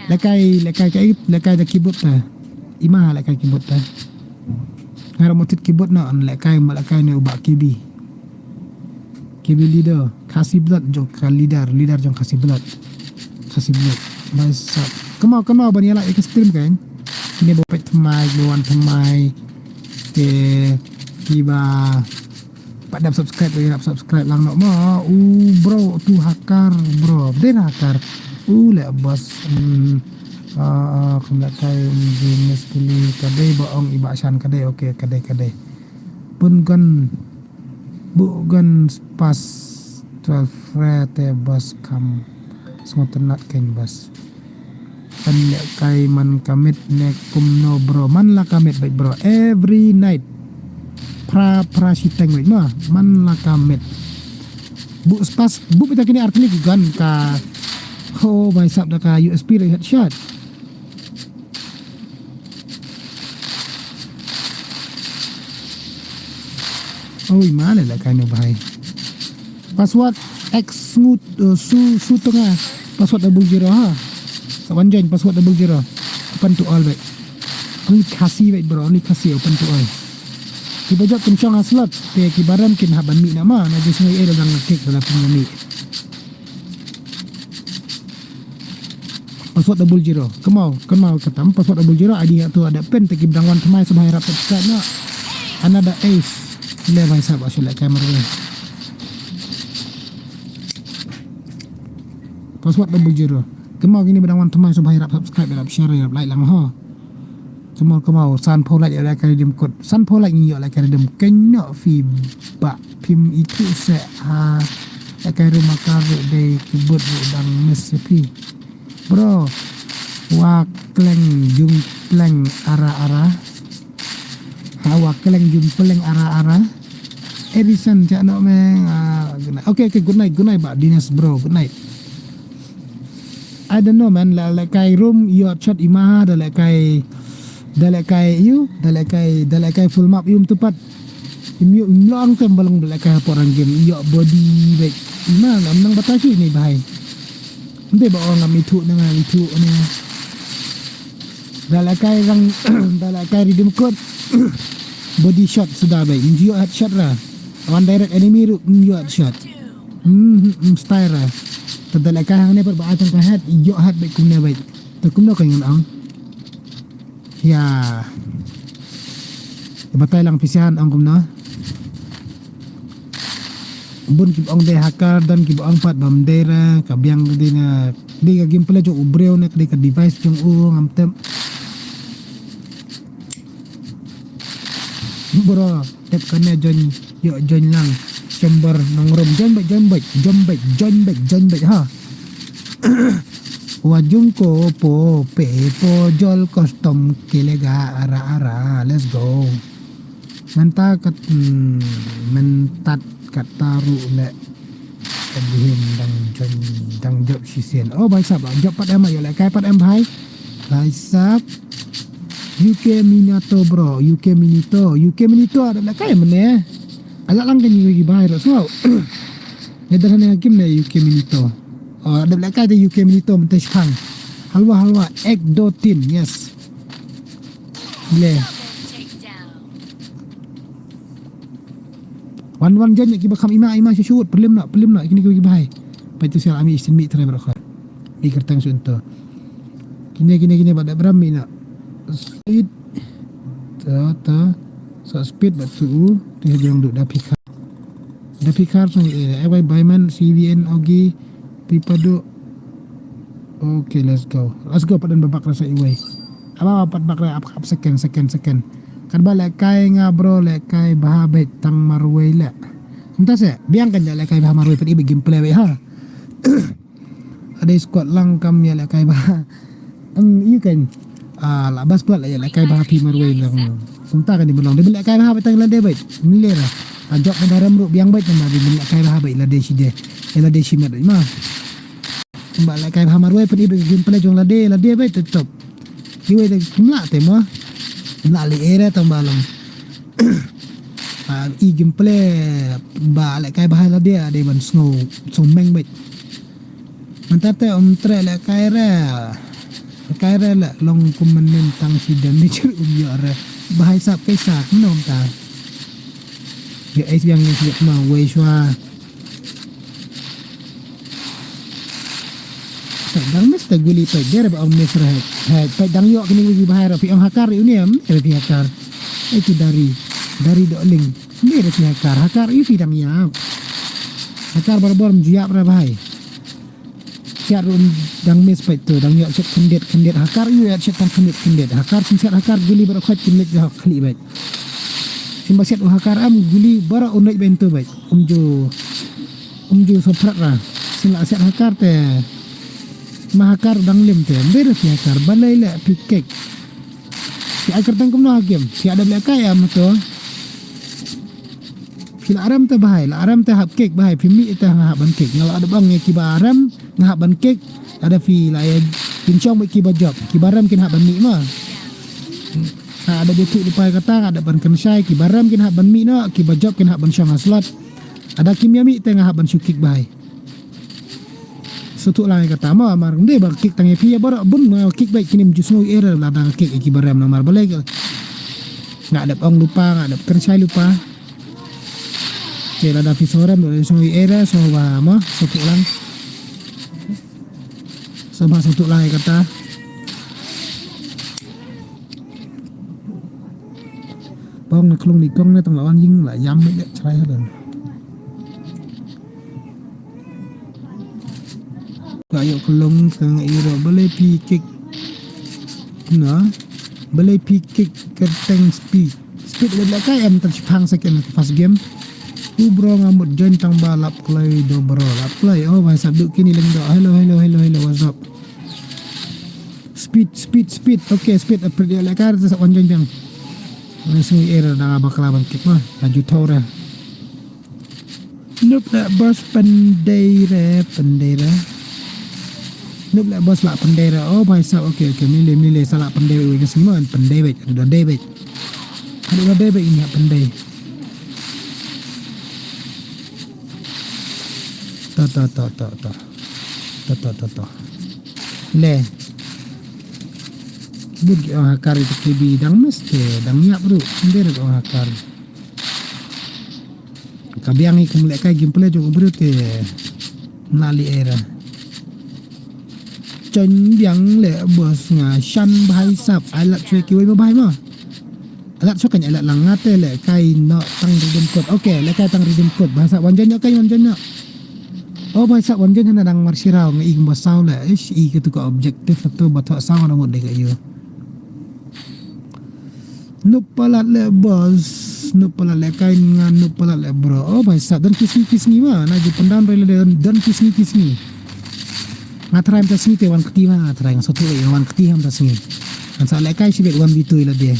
Lehkai, lehkai, kai, lehkai da keyboard ta. Ima lehkai keyboard ta. Ngar mo tit keyboard na on lehkai, ma lehkai ne u Bah K B. K B leader, Khasi Blood jong ka leader, leader jong Khasi Blood. Khasi Blood. Bhai sab. Kynmaw, kynmaw ban ïa like ïa ka stream kan. Kine ba peit thymmai, ba wan thymmai. Te kiba pat dap subscribe, ba dap subscribe lang noh mo. U bro tu hakar bro. Dei hakar. U leh bos. Hmm. Ah, ah, kum lehkai, um, James Kuli. Ka dei ba ong i Bah Shan ka dei. Okay, ka dei, ka dei. Pun gun Buh gun spas twelve re te bos kam. Sngewtynnat kein bos. Pynlehkai man ka miet ne kumno bro, man la ka miet beit bro, every night. Phra phra shiteng beit ma, man la ka miet. Buh spas, buh beit kine artylli ki gun ka. Ho bhai sab da ka U S P re headshot. Oi, ma lehkai no bhai. Password X ngut, uh, su, su tengah. Password double zero ha. Sa wan join password double zero. Open to all beit. Only Khasi beit bro, only Khasi open to all. Kiba jop kin shong ha slot, te kiba rem kin hap ban mih na ma, na ju sngew ei dang kick da la pynmih. Password double zero. Kynmaw, kynmaw katam password double zero, I D ha tu ada pin te ki ba dang wan thymmai sngewbha ïarap subscribe noh. Another ace. Le bhai sab, shu lehkai marwei. Password double zero. Kynmaw kine ba dang wan thymmai sngewbha ïarap subscribe, ïarap share, ïarap like lang ho. Kynmaw, kynmaw, sanphew like ïoh lehkai redeem code. Sanphew like ngi ïoh lehkai redeem. Kein noh phi ba phim ithuh seh ha. Ka kai room ha kar ruh dei ki bud ruh dang miss ïa phi. Bro, wa kleng jum pleng ara ara. Ha, wa kleng jum pleng ara ara. Edison, cak nok meng. Ah, good night. Okay, okay, good night, good night, Bah Dinesh, bro, good night. I don't know, man. La, la kai room, ïoh shot ima, da la kai, da la kai ïu, da la kai, da la kai full map ïum tu pat. Im ïoh, im long tem balong da la kai hapoh rang game, ïoh body bek. Ima, ngam nang bata shi ni bahai. Nte ba ong ngam ithuh ne, ngam ithuh ne. Da la kai rang, da la kai redeem code. Body shot suda bek. Im ïoh headshot ra. One direct enemy ruh, im ïoh headshot. Hmm, hmm, hmm, style ra. Te da la kai hangne pat ba ai tang ka head, ïoh head bek kumne bek. Te kumno ka ngan ong. Ïa. Ïa batai lang pisa han ong kumno. Bun ki ong dei hacker, don ki ong pat bam dei ra, ka biang ka dei na, dei ka gameplay jong u briew ne, ka dei ka device jong u, ngam tip. Bro, tep kane join, ïoh join lang. Chamber nongrum, join beit, join beit, join beit, join beit, join beit, ha. Wa jum ko po pe po jol custom kilega ara ara. Let's go. Mynta kat, hmm, mynta kata ruh le. Ka bihim dang join, dang jop shisien. Oh, bhai sab, jop pat em, ïoh le kai pat em, bhai. Bhai sab. U K Minato, bro. U K Minito. U K Minito, ada le kai mene. Ala lang kan ïoh bhai ro so. Ngi dah ne kim ne U K Minito. Oh, ada le kai de U K Minito, mynta shipang. Halwa, halwa. Ek do tin, yes. Le. Wan, wan, jan, kiba kham ima, ima, shu, shu, pelim na, pelim na, kini kiba hai. Pai tu sial ami isin mi trai bro kha. Mi kertang su ento. Kini, kini, kini, bada bram mi na. Speed. Ta, ta. Sa speed batu. Ti jong du da phikar. Da phikar song, eh, eh, bai, bai man, C V N, ogi. Pipadu. Okay, let's go. Let's go, padan babak rasa iwei. Aba pat bak ra ap, ap second, second, second. Kan ba le kai nga bro, le kai bha beit tang marwei le. Mynta se, biang kan le kai bha marwei pat ibe gameplay beit ha. Ada squad lang kam ya le kai bha. Em, you can. Ah, la bas plat la ya le kai bha phi marwei lang. Mynta kan di belong. Di le kai bha beit tang la de beit. Ni le ra. Ajak pada ram ru biang beit tang di le kai bha beit la de shi de. Ya la de shi met beit ma. Ba la kai bha marwei pyn i ba gameplay jong lade, lade beit te top. Kiwei te kim lah te mo. Lah le ere tang ba long. Ah, i gameplay ba la kai bha lade ade ban snow, snow meng beit. Mynta te um tre la kai re. Kai re la long kum men tang shi damage um yo re. Ba hai sap kai sap nom ta. Ye ais biang ni siap ma wei shwa. Peit dang miss te guli peit der ba ong miss ra hek. Hek peit dang yok kini wigi bahai ra phi ong hakar uni em ra phi hakar. Itu dari dari dok ling. Ni ra phi hakar hakar i phi dang yap. Hakar barabor mju yap ra bahai. Siat rum dang miss peit tu dang yok siat kendit kendit hakar i yok siat tang kendit kendit hakar sim siat hakar guli bar khot kendit ga khli beit. Sim ba siat u hakar am guli bar unai ben tu beit. Umju Umju soprat ra. Sila siat hakar te. Ma hakar dang lim te. Ber si hakar. Balai le phi kek. Si ai kerteng kumno hakim. Si ada le kai am to. Si la aram te bahai. La aram te hap kek bahai. Phi mi te nga hap ban kek. Nga la ada bang ngi kiba aram. Nga hap ban kek. Ada phi la ya. Pynchong ba kiba job. Kiba aram kin hap ban mi ma. Ha ada betu lupai kata. Ada ban kenshai. Kiba aram kin hap ban mi no. Kiba job kin hap ban shong ha slot. Ada kim ïa mih te nga hap ban shu kick bai. Suthu lang kata ma mar nde ba kick tang ïa phi ïa baroh bun ma kick bai kinim ju sngew era lada kick ïa ki barem na mar balai. Nga dep ong lupa nga dep kren shai lupa. Te lada phi sorem do sngew era so ba ma suthu lang. So ba suthu lang kata. Bong na klung ni kong na tang lawan ying la yam me chrai ha. Ka yo klung tang iro balai phi kick. Na balai phi kick ka tang speed. Speed le la ka em tan shipang second first game. U bro nga mut join tang ba lap kloi do bro, lap kloi. Oh, bhai sab duk kini leng do. Hello, hello, hello, hello, what's up? Speed, speed, speed. Okay, speed upgrade ïa lehkai sa wan join biang. Ngi sngi era da nga bakla ban kit ma. Laju thau re. Nup leh bos pendai re, pendai re. Nup leh bos lah pendai re. Oh, bhai sab, okay, okay. Mile, mile, sa lah pendai wei, wei, ngi sngi ma, pendai wei, da dai wei. Aduh, da dai wei, ini pendai. To, to, to, to, to. To, to, to, to. Le. Bun ki ong hakar ïa ki bi dang mesti, dang ïap ruh. Ndei ruh ong hakar. Ka biang i kum lehkai gameplay jong u briew te. Na li era. Chon biang leh bos nga shan bhai sap. Ai lat chwe kiwei ma bhai ma. Ai lat chwe kan ai lat lang nga te lehkai no tang redeem code. Okay, lehkai tang redeem code. Bhai sap wan join no kai wan join no. Oh bhai sap wan join hana dang mar shiraw nga i kumba saw leh. Ish i katu ka objective tu ba thoh saw na mut dei ka ïa. Nup palat leh bos, nup palat lehkai nga nup palat leh bro. Oh bhai sap don kisngi kisngi ma na ju pendam re le don, don kisngi kisngi. Nga trai mynta sngi te wan kti ma nga trai nga sotu wan kti ha mynta sngi. Ngan sa lehkai shibit wan bitu ila de.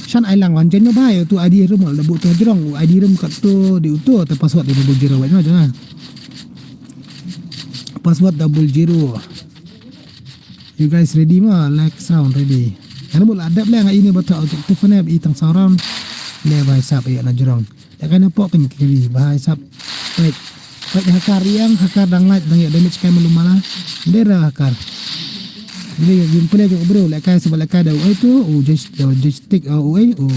Shan ai lang wan jen ma bhai tu I D room la bu tu jrong I D room kat tu di utu te password di double zero wai ma jana. Password double zero. You guys ready ma? Like sound ready. Ana bul adap le nga ini bata objective ne i tang saw round. Le bhai sap ïa na jrong. Ïa kana pok kan kiwi bhai sap. Wait. Wait hakar ïang hakar dang light dang ïa damage kai malu mala. Dera hakar. Ni gameplay jong bro lehkai sap lehkai da u ai tu u joystick u ai u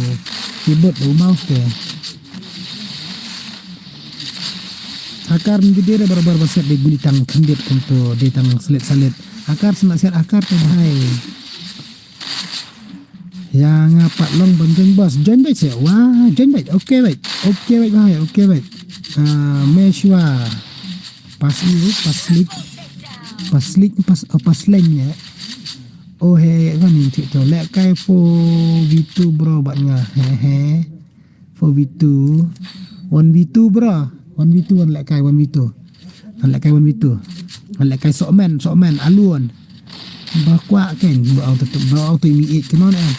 keyboard u mouse te. Hakar ngi dei re barabar ba siat dei guli tang khyndiat kumto dei tang slit slit. Hakar sna siat hakar te bhai. Ya nga pat long ban join bos join bait se wa join bait okay bait okay bait bhai okay bait. Ah, meshwa pas iu pas slik pas slik pas oh, pas leng ya. Oh he kan ni thik to lehkai four v two bro bat nga he he. Four v two. One v two bro. One v two wan lehkai one v two. Wan lehkai one v two. Wan lehkai sokmen sokmen alun. Ba kwah ken ba auto ba auto mi eight kemon eh.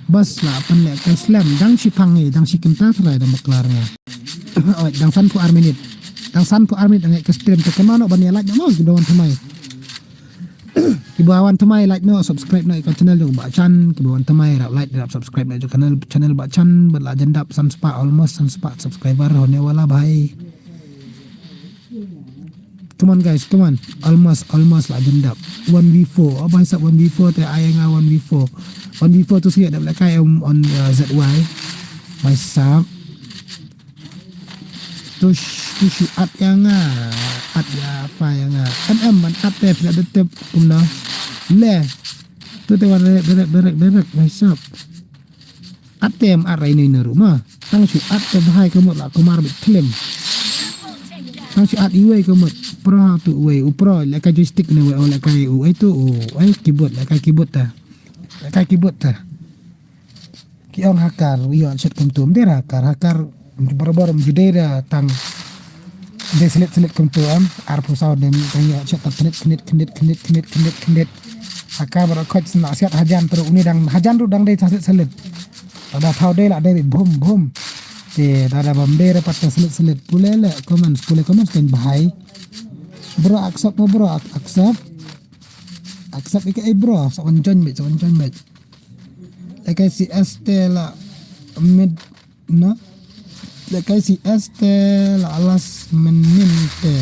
Bas la pan lehkai slam dang shi pang eh dang shi kenta trai dang baklar nga. Oi dang san phew ar minit. Dang san phew ar minit dang ka stream te kemon ban ya laj mo ki dowan thamai. Kiba wan thamai like no subscribe no ka channel jong Bah Chan kiba wan thamai rap like rap subscribe no jong channel channel Bah Chan bad la jan dap san spah almost san spah subscriber hone wala bhai. Come on guys, come on. Almost almost la jan dap. One v four. Oh bhai sap one v four te ai nga one v four. One v four tu siya dap lehkai on uh, Z Y. Bhai sap. Tush tush at ïa nga at ïa fa ïa nga. Em em man at te fla de tep kumna. Le. Tu te wan derek derek derek derek bhai sap. At te em at rai nei na ruma. Tang shu at te bhai kumut la kumar bit klim. Tang shu at iwei kumut. Pro ha tu uwei u pro lehkai joystick ne wei o lehkai uwei tu uwei keyboard lehkai keyboard ta. Lehkai keyboard ta. Ki ong hakar wi ong shet kumtum der hakar hakar bor bor mju der tang de selit selit kumtum ar phew saw dem tang ïa shet tang khnit khnit khnit khnit khnit khnit khnit hakar bor khoj sna siat hajan teru uni dang hajan ru dang de selit selit tada thaw de la de bum bum te tada bam der pat selit selit pule le comments pule comments ten bahai bro accept mo bro accept accept ike ai bro sa wan join bit sa wan join bit. Lehkai C S te la mid na. Lehkai C S te la alas men min te.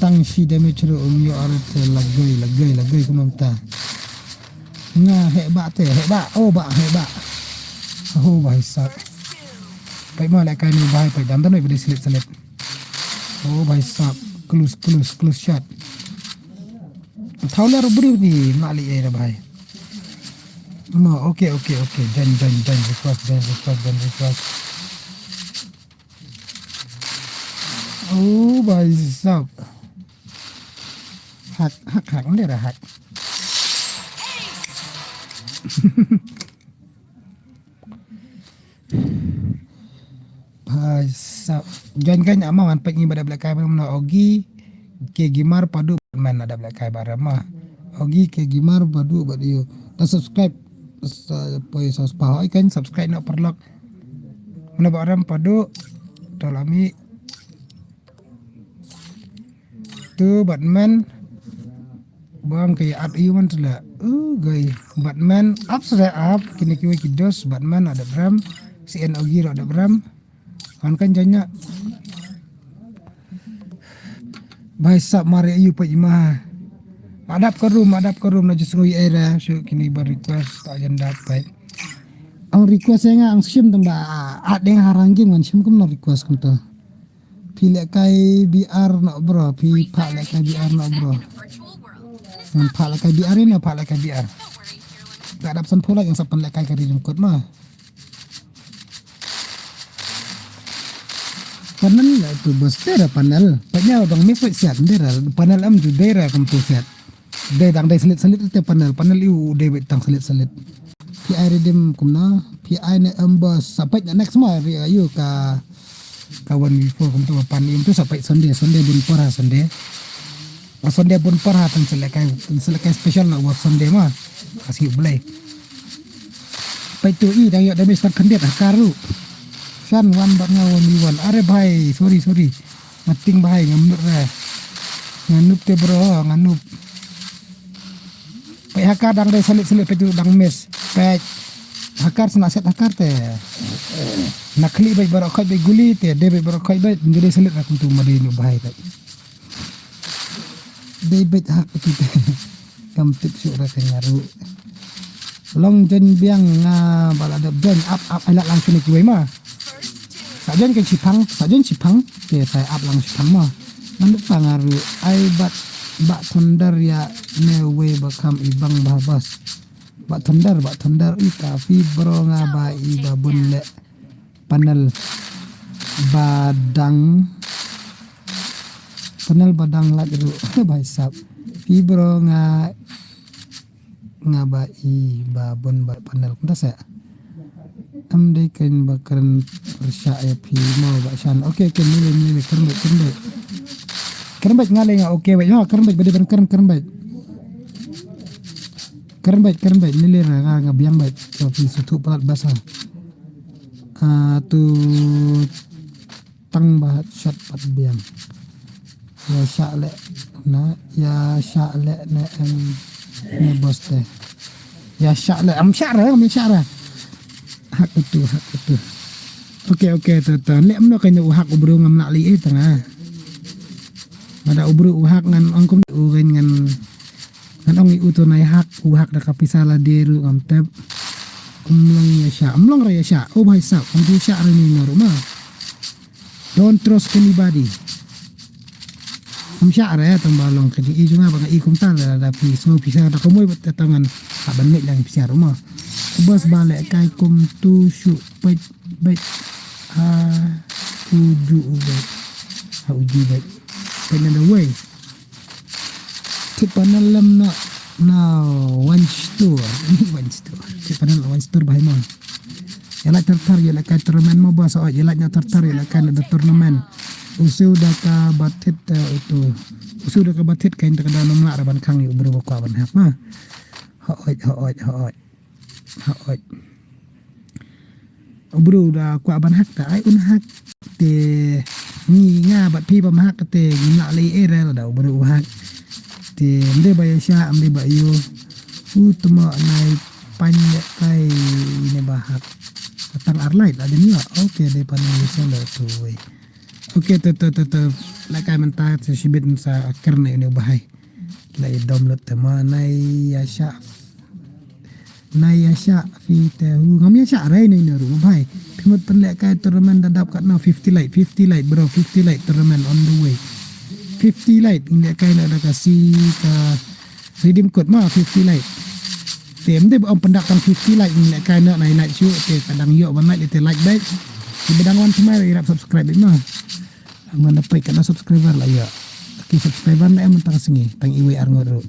Tang shi damage ru um yo ar te la goi la goi la goi kumam ta. Nga he ba te he ba oh ba he ba. Oh bhai sab. Pai ma lehkai ni bhai pai dam dan pai selit selit. Oh bhai sab. Close close close shot. Thaw ler briew ni ma li eh da bhai. No, okay, okay, okay. Join, join, join request, join request, join request. Oh, bhai sab. Hak, hak, hak, ndera hak. Bhai Sa join kan ama wan pek ngi bad da lehkai bad mano Ogi ke Gimar Padu man da lehkai bad ma. Ogi ke Gimar Padu bad ïa. Da subscribe sa poi sa spah oi kan subscribe na paralok. Mano ba ram Padu. Tolami. Tu bad man. Bang ke at ïa man tu la. Uh gai. Bad man ap sa ap kini kiwei ki dos bad man ada bram. Si en Ogi ada bram. Kan kan janya. Bai sap mari ayu pa ima. Adap ka room, adap ka room na jisngu era. Shu kini ba request ta jan dap bai. Ang request nga ang sim tang ba. At deng harang gim ngan sim kum na request kum tu. Phi lehkai B R no bro, phi pha lehkai B R no bro. Ngan pha lehkai B R ino pha lehkai B R. Ka adap san pholak yang sapan lehkai ka ri jengkot ma. Panel la tu bos tera panel. Panya dong mes wet siat dera panel am ju dera kum tu siat. Dei dang dei selit selit te panel panel iu dei wet tang selit selit. Pi ai redim kumna pi ai ne am bos sapai na next ma ri ayu ka ka one before kum tu pan im tu sapai Sunday Sunday bun pora Sunday. A Sunday bun pora tang selekai selekai special na work Sunday ma. Asi blai. Pai tu i dang yok damis tang kandit ha karu. San wan bad nga wan iwan. Are bhai, sorry sorry. Ngating bhai ngamnut re. Nganup te bro, nganup. Pai hakar dang dai salit salit pai tu dang mes. Pai hakar sna set hakar te. Nakli bai barok khoi bai guli te, dai bai barok khoi bai. Jadi salit aku tu madi nu bhai pai. Dei beit hak iti te. Kam tip shu ra ka nyaru. Long jon biang nga bala dep jon ap ap ai lak lang sini kiwei ma. Sa jon kan sipang, sa jon sipang. Te sa ap lang sipang ma. Ngan dep sa ngaru ai bat bak thunder ya ne wei ba kam ibang ba bas. Bak thunder, bak thunder i ta fi bro nga ba i ba bun le. Panel badang panel badang laj ru bai sap. Pi bro nga nga ba i ba bun ba panel kumta sa. Am dei kan ba kren persya ya pi mau ba shan. Oke oke mili mili kren bai kren bai. Kren bai nga le nga oke bai. Kren bai bai ban kren kren bai. Kren bai kren bai mili nga nga biang bai. Pi sutu palat basa. Ah, tu tang ba shat pat biang. Ya sha le na ya sha le ne em ne bos te. Ya sha le am sha re am sha re. Hak itu hak itu. Oke oke tu tu le mno kai u hak u bru ngam nak li eh tanga. Mada u bru u hak ngan angkum u ngan ngan ong i u tu nai hak u hak da ka pisa la de ru ngam tep. Umlong ya sha umlong re ya sha. Oh bhai sab um tu sha re ni no ru ma. Don't trust anybody. Am sha re tang ba long ka jing i jung ba nga i kum ta da da pi so pi sa da ko moi ba ta tangan. Ha ban ngai lang pi sa ru ma. Bas ba le kai kum tu shu pet bet. Ha uju u bet. Ha uju bet. Pet na da wei. Tip panel lam na na one store. One store. Tip panel one store bhai ma. Ïa la tar tar ïa la ka tournament ma ba sa ïa la nya tar tar ïa la ka na tournament. Usu da ka batit utu. Usu da ka batit ka inta ka da nom la ra ban khang ïa u bru ba kwa ban hap ma. Ha oi ha oi ha oi. Ha oi. U bru da kwah ban hak ta ai un hak te ngi nga bad phi ba ma hak te ngi la lei era da u bru u hak te mde ba ya sha mde ba yu u tma nai pan ya kai ne ba hak tang ar lai la de ni. Okay de pan ni sa la tu wei. Okay te te te te la kai menta te shibit sa kerne ne ba hai la i dom lut te ma nai ya sha. Na ya sha fi te hu ngam ya sha rai nei na ru bhai. Phi mut pen leh kai tournament da dap kat na fifty light fifty light bro fifty light tournament on the way. Fifty light in leh kai na da ka si ka redeem code ma fifty light. Te em de ba om pendak kan fifty light in leh kai na nai light shu te kadang yo ban light te light baik. Te bedang wan tmai ri rap subscribe ma. Ngan dapat kena subscriber la ya. Ki subscriber na em tang sengi tang iwei ar ngut ru.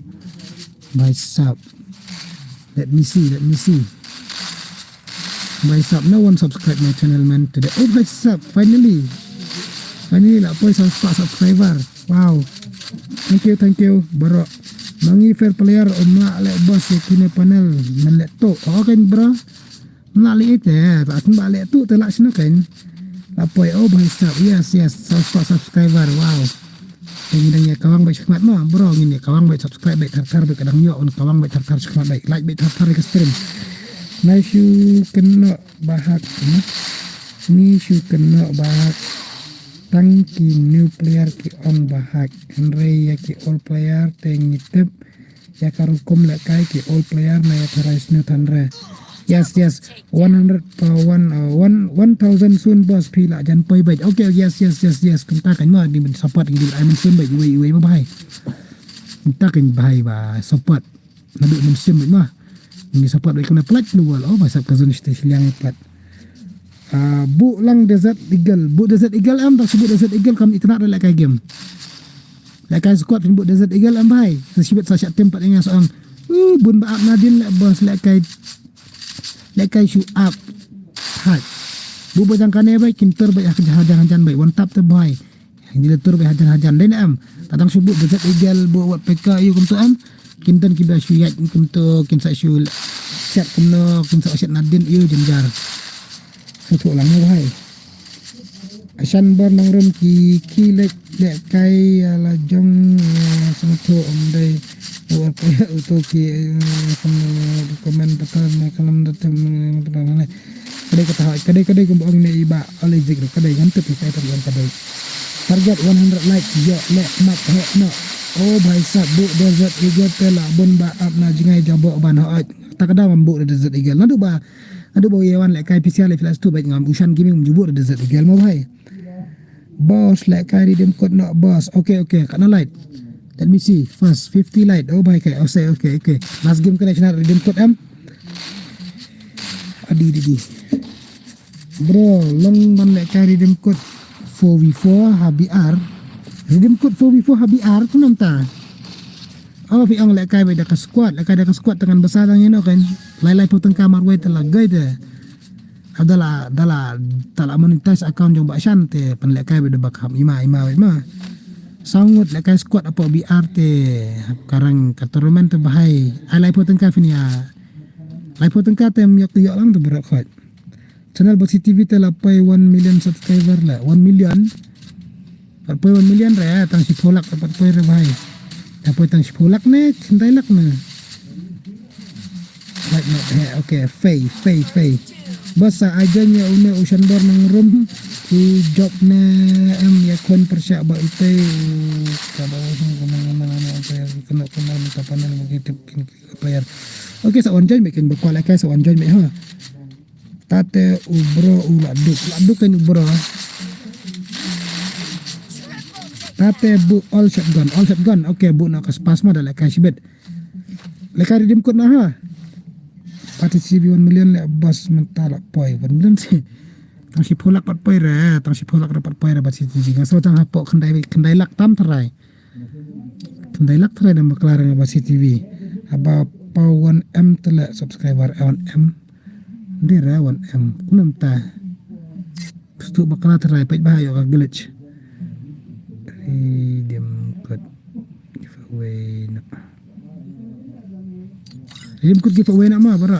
Bhai sab. Let me see, let me see. Bhai sab, no one subscribe my channel man today. Oh bhai sab, finally. Kani la poi saw spah subscriber. Wow. Thank you, thank you, bro. Mangi fair player, um lah leh boss ya kine panel. Men leh tu. Oh, kan, bro. Mla leh ite, ba tun ba leh tu te la sna kan. La poi, oh, bhai sab. Yes, yes. Saw spah subscriber. Wow. Te ngi dang ïa kawang bad shakmat mo, bro, ngin ïa kawang bad subscribe bad thar thar bad ka dang ïoh, un kawang bad thar thar shakmat bad like bad thar thar ka stream. Nai shu kynnoh bahak, hmm? Ni shu kynnoh bahak. Tang ki new player ki ong bahak. Hynrei ïa ki old player te ngi tip ïa ka rukom lehkai ki old player na ïa tharai sniew than re. Yes, yes. One hundred pa one, uh, one, one thousand soon boss, phi lah jan poi bad. Okay, yes, yes, yes, yes. Kumta kan mo, di support ngi di ai men soon bad, iwei, iwei mo bhai. Kumta kan bhai ba support. Naduh men soon bad mo. Ngi support bad kumne plat lu wal. Oh, ba sap ka zone state shiliang plat. Ah, bu lang Desert Eagle. Bu Desert Eagle em, tak bu Desert Eagle kam itna da lehkai game. Lehkai squad phin bu Desert Eagle em bhai. Sa shibit sa shah tim pat ïa nga sa ong. Uh, bun ba ap nadin leh boss lehkai. Lehkai shu ap. Hai. Bu ba jang kane bhai, kin tur bhai, ah, hajan hajan bhai. One tap te bhai. Ngi la tur bhai hajan hajan dei ne em. Tadang shu bu Desert Eagle bu wat peka ïu kumto em. Kin don ki ba shu ïaid kumto, kin sa shu set kumno, kin sa set nadin ïu jynjar. Sngewthuh lang mo bhai. Ashan bor nang rum ki ki lek lehkai ïa la jong, eh, sngewthuh um dei. Wat peka uto ki, eh, comment patar ne kalam da tem, eh, patar ne. Kadei kata ha, kadei, kadei kumba ong ne i ba, ole jik ru, kadei ngan tip i kai tar ong kadei. Target one hundred like, ïoh leh mat heh noh. Oh bhai sab, bu Desert Eagle te la bun ba ap na jngai jabo ban hooid. Ta ka daw ngam bu Desert Eagle. Naduh ba, naduh ba ïa wan lehkai P C R leh filas tu bad ngam Ushan Gaming ngam ju bu Desert Eagle mo bhai. Boss lehkai redeem code noh boss. Okay, okay, katno light? Let me see. First, fifty light. Oh bhai kai. Oh, say, okay, okay. Last game kane shna redeem code em. Adi, di, di. Bro, long ban lehkai redeem code four v four ha B R. Redeem code four v four ha B R tu nanta. Oh, phi ong lehkai bad da ka squad, lehkai da ka squad te ngan basa dang ïa no kan. Lai lai phew tyngka marwei te la gai te. Ap da la, da la, da la monetize account jong Bah Shan te pynlehkai bad da ba kham ima, ima bad ma. Saw ngut lehkai squad hapoh B R te, ka rang ka tournament te bhai. Ai lai phew tyngka phin ïa. Lai phew tyngka te ym ïoh te ïoh lang te bro khot. Channel Basi T V te la poi one million subscriber la. One million. Pat poi one million re, tang shiphew lak pat poi re bhai. Ta poi tang shiphew lak ne, khyndai lak ne. Like not he, okay, fei, fei, fei. Basa aja nya une Ushan bor nang rum. I job ne em ya khon persyak ba itai. Ka ba usung kena kena kena kena kena kena kena kena kena kena player. Okay, sa wan join me ken ba kwal kai sa wan join me ha. Tate u bro u la duk, la duk kan u bro. Tate bu all shotgun, all shotgun. Okay, bu na ka spas ma da la kai shibet. La kai redeem code na ha. Pati C B one million le bas menta la poi one million si. Tang shiphew lak pat poi re, tang shiphew lak re pat poi re Basi T V. Nga so tang hapoh khyndai, khyndai lak tam tharai. Khyndai lak tharai da bakla re nga Basi T V. Haba pau one M te le subscriber one M. Dei re one M. Kumno mynta. Stu bakla tharai peit ba ha ïoh ka glitch. Redeem code giveaway na. Redeem code giveaway na ma bara.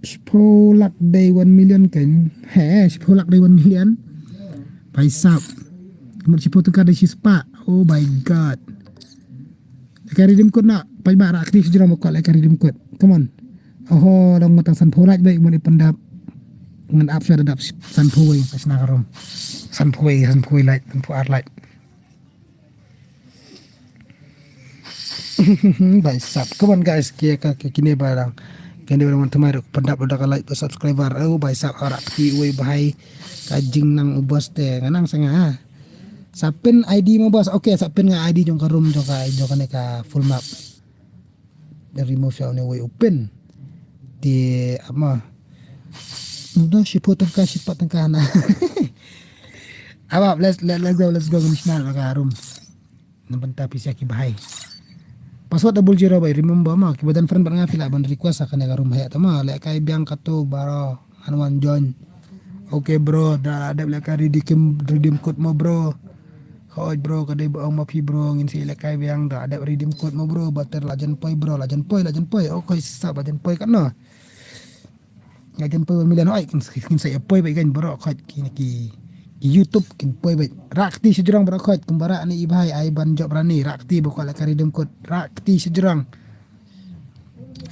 Shiphew lak dei one million kan. He, shiphew lak dei one million. Paisap. Mut shiphew tyngka dei shispah. Oh my god. Lehkai redeem code na. Pait ba rak kti shijrong ba kwah lehkai redeem code. Come on. Oho, dang matang sanphew lak bai mut i pyndap. Ngan ap sha da dap sanphew wei. Pas na ka rum. Sanphew wei, sanphew wei lak, sanphew ar lak. Bai sap. Come on guys, kia ka, kia kine ba dang. Kine ba dang thamai ruk pyndap da ka like, da subscriber. Oh, bai sap arak ti wei bahai. Ka jingnang u boss te nganang sanga ha. Sa pin I D mo boss. Okay, sa pin nga I D jong ka room jong ka, jong ka ne ka full map. Da remove sha ne wei u pin. Di apa? Nda shiphew tyngka, shiphew tyngka na. Abang, let's, let, let's go, let's go, commissioner ka room. Nang bynta pisa ki bahai. Password double zero bai remember ma, ki ba don friend bad nga phi lah ban request ha kane ka room haya tama, lehkai biang katu baro, han wan join. Okay bro, da dep lehkai redeem, redeem code mo bro. Hooid bro, ka dei ba ong ma phi bro, ngin sa lehkai biang, da dep redeem code mo bro, ba ter la jan poi bro, la jan poi, la jan poi. Okay, sap la jan poi katno. La jan poi one million, hooid, kin, kin sa ïa poi beit kan bro, hooid, ki, ki, ki YouTube kin poi beit. Rah kti shajrong bro, hooid, kumba rah ne i bhai, ai ban jop rani, rah kti ba kwah lehkai redeem code, rah kti shajrong.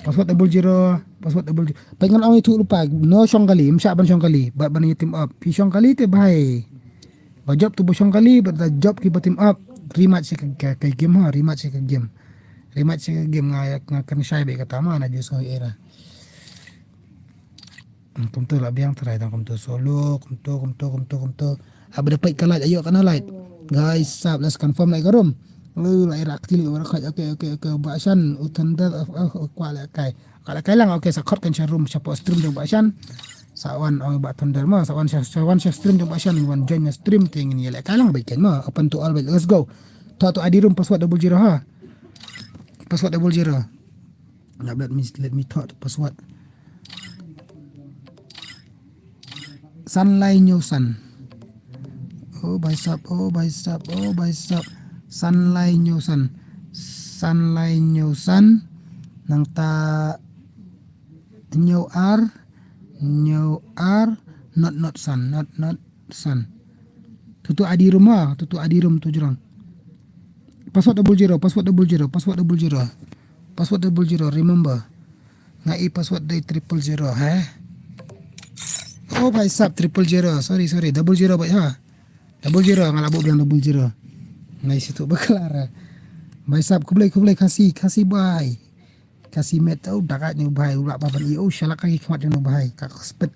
Password double zero, password double zero. Peit ngan ong ïathuh lypa, no shong kali, ym shah ban shong kali, bad ban ïa team up. Phi shong kali te bhai. Ba jop tu ba shong kali, bad da jop ki ba team up. Rematch ïa ka, ka, ka game ha, rematch ïa ka game. Rematch ïa ka game nga, nga kren shai beit kata ma, na ju sngew era. Hmm, kumto la biang trai tang kumto solo, kumto, kumto, kumto, kumto. Aba da peit ka light, ayo katno light. Guys, sap, let's confirm light ka room. Lu la ira kti li ora khaj, okay, okay, okay, Bah Shan, u Thunder, uh, uh, uh, kwah lehkai. Kwah lehkai lang, okay, sa khot kan sha room, sha po stream jong Bah Shan. Sa wan ong Bah Thunder ma, sa wan sha, sa wan sha stream jong Bah Shan, wan join na stream, te ngin ïa lehkai lang beit kan ma. Open to all beit, let's go. Thoh to I D room, password double zero ha. Password double zero. Let me, let me thoh to password. San lai hynñiew san. Oh bhai sab, oh bhai sab, oh bhai sab. San lai hynñiew san. San lai hynñiew san. Nangta hynñiew ar, hynñiew ar, not not san, not not san. Tu tu I D room ha, tu tu I D room tu jrong. Password double zero, password double zero, password double zero. Password double zero, remember. Nga i password dei triple zero, ha? Oh bhai sab, triple zero, sorry, sorry, double zero bhai ha. Double zero, nga la buh biang double zero. Nga i situ bakla ra. Bhai sab, khublei, khublei, Khasi, Khasi bhai. Khasi met, oh, da ka ne u bhai, u lah ba ban i, oh, shalak ka ki khmat jong u bhai, ka spit.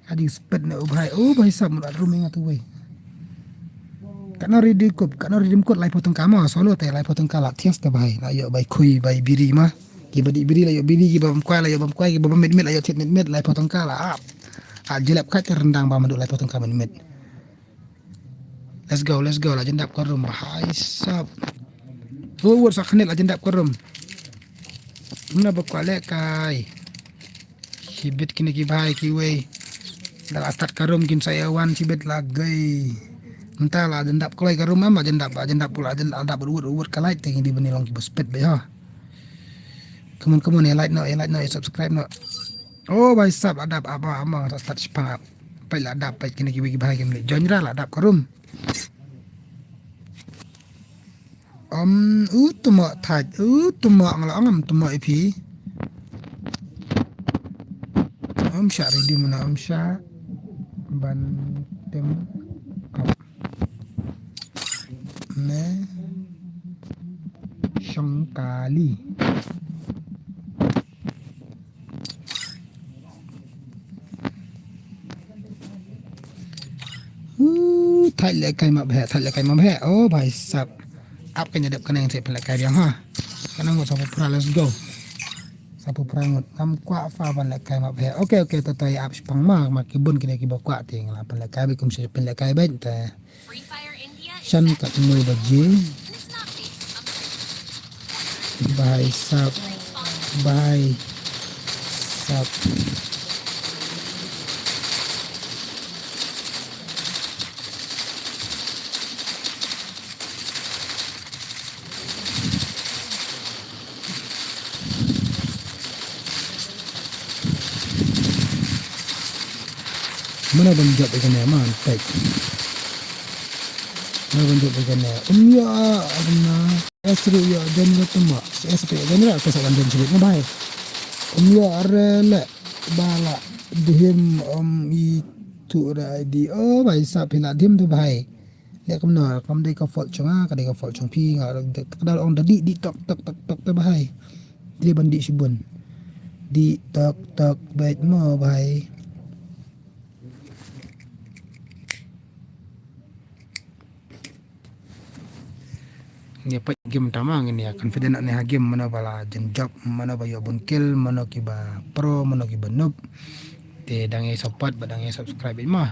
Ka ding spit ne u bhai, oh, bhai sab, mut at room nga tu wei. Katno redeem code, katno redeem code laiphew tyngka ma, solo te laiphew tyngka la thias te bhai, la ïoh bai khui, bai biri ma. Ki ba dih biri la ïoh biri, ki ba bam kwai la ïoh bam kwai, ki ba bam mit mit la ïoh thied mit mit, laiphew tyngka la ap. Ah, jlep khat te rendang ba madu laiphew tyngka mit mit. Let's go, let's go, la jan dap ka room, bhai sab. Wut wut sa khnit la jan dap ka room. Mano ba kwah lehkai. Shibit kine ki bhai kiwei. Da la start ka room kin sa ïa wan shibit la gai. Mynta la jan dap kloi ka room em, la jan dap, la jan dap, la jan dap wut wut ka light te ngi dei ban ïa long ki ba spit beit ha. Come on, come on, ïa like noh, ïa like noh, ïa subscribe noh. Oh bhai sab, la dap, ap, ap, ap, start shipang ap. Peit la dap, peit kine kiwei ki bhai kim leh join ra, la dap ka room. Ym, u tymmoh thait, u tymmoh, nga la ong ym tymmoh ïa phi. Ym shah redeem na, ym shah ban tem ap. Ne shong kali. Uh, thait lehkai map heh, thait lehkai map heh. Oh bhai sab. Ap ka nya dep ka neng thait pynlehkai biang ha. Ka nang ngut saphew phra, let's go. Saphew phra ngut. Ngam kwah pha ban lehkai map heh. Okay, okay, to to ïa ap shipang ma, ma ki bun kine ki ba kwah te nga la pynlehkai beit, kum shi pynlehkai beit te. Shan katno baje. Bhai sab, bhai sab. Mano ban jop ïa kane man pek. Mano ban jop ïa kane. Um ïa, um na. Es ruh ïa jan ruh tymma. Es ruh ïa jan ruh, ka sa wan jan shibit na bhai. Um ïa re le. Ba la dhim, um i tu ra di. Oh bhai sab, phi la dhim tu bhai. Leh kumno, kam dei ka fault jong nga, ka dei ka fault jong phi, nga, ka dei ong da dih, dih tok, tok, tok, tok, te bhai. Dei ban dih shibun. Dih tok, tok, beit mo bhai. Ngi peit game tama ngin ïa confident ne ha game, mano ba la jan jop, mano ba ïoh bun kill, mano ki ba pro, mano ki ba noob. Te dang ïa support bad dang ïa subscribe beit mo.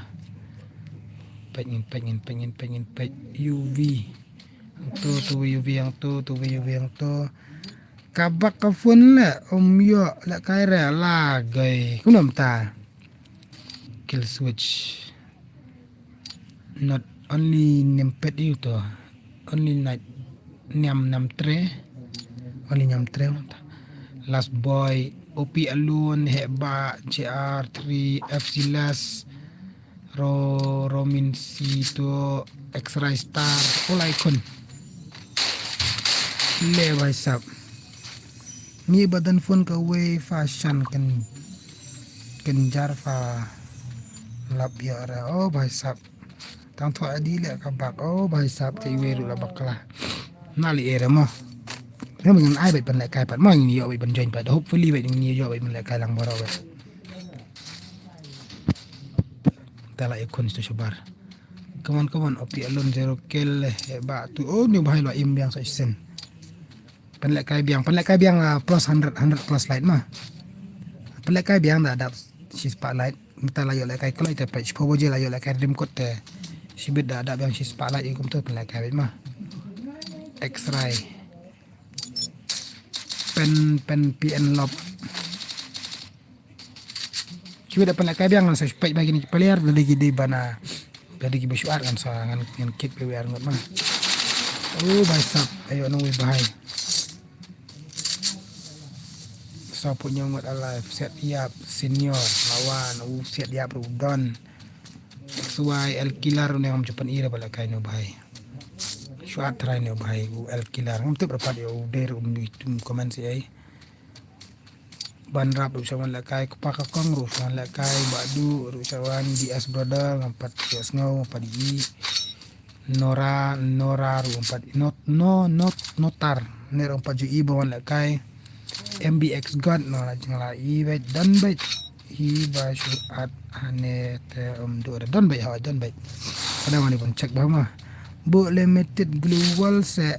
Peit ngin peit, ngin peit, ngin peit, ngin peit U V. Ang tu, tu U V, ang tu, tu U V, ang tu. Ka bak ka phone le, um ïoh, le kai re, la gai. Kumno mynta? Kill switch. Not only name pet you to. Only night niam nam tre. Only niam tre. Last boy. O P alone. Heba. J R three. F C less. Ro Romin C to. X-ray star. All icon. Le bhai sab. Ngi ba don phone kawei fa shan kan kan jar fa lap ïa ra. Oh bhai sab. Tang thoh adi le ka bak. Oh bhai sab te iwei ruh la bakla. Na li era mo. Ngam ngin ai bait pan le kai pat mo ngin ïoh bait ban join pat. Hopefully bait ngin ïoh bait pan le kai lang baro bait. Tala ikun sto shabar. Come on, come on. O P alone zero kill. Heba tu. Oh ni bhai lo im biang sa isen. Pan le kai biang, pan le kai biang la plus hundred, hundred plus light ma. Pan le kai biang da dap shi spotlight. Mita la ïoh le kai kloi te page four baje la ïoh le kai rim kot te. Shibit da dap biang shi spotlight ikum tu pan le kai ma. X-ray. Pen pen P N lop. Kiwei da pan le kai biang ngan sa peit ba kine ki player da dei ki dei bana da dei ki ba shuat ngan sa ngan ngan kick ba wer ngot ma. Oh bhai sab ayo nong wei bhai. Sa pu nyong ngot alive set yap senior lawan u set yap ru don. X Y L killer ne ngam chupan ira ba le kai no bhai. Shuat try ne bhai u L killer ngam tip rapat yo u der um comment si ai. Ban rap ruh sa wan le kai, kpa ka kong ruh sa wan le kai, ba du ruh sa wan, D S brother ngam pat, D S ngau ngam pat i. Nora Nora ruh ngam pat i. Not no not notar ne ruh ngam pat ju i ba wan le kai. M B X god no la jingla i bait dan bait. Hi ba shu at hane te um du da dan bait ha dan bait. Kada mani pun check ba ma. Bu limited global se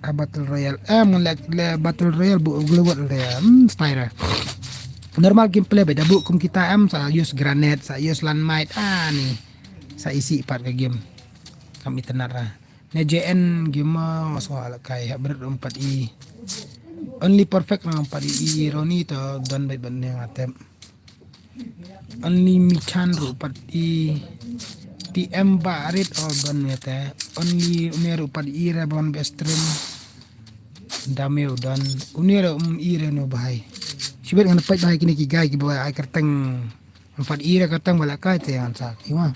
a battle royale. Em le le battle royale bu global le em style. Normal gameplay beda bu kum kita em sa use granate sa use landmine ani sa isi part ka game. Kam internet ra. Ne J N game ma so ala kai ha bret empat i. Only perfect na empat i Ronnie to don bait ban ne ngatem. Only mi chan ru pat i T M ba rit o don ne te. Only une ru pat i re bon be stream. Dame u don une ru um i re no bahai. Sibet ngan pat bahai kini ki gai ki bahai ai kerteng. Empat i re kerteng bala kai te ngan sa ki ma.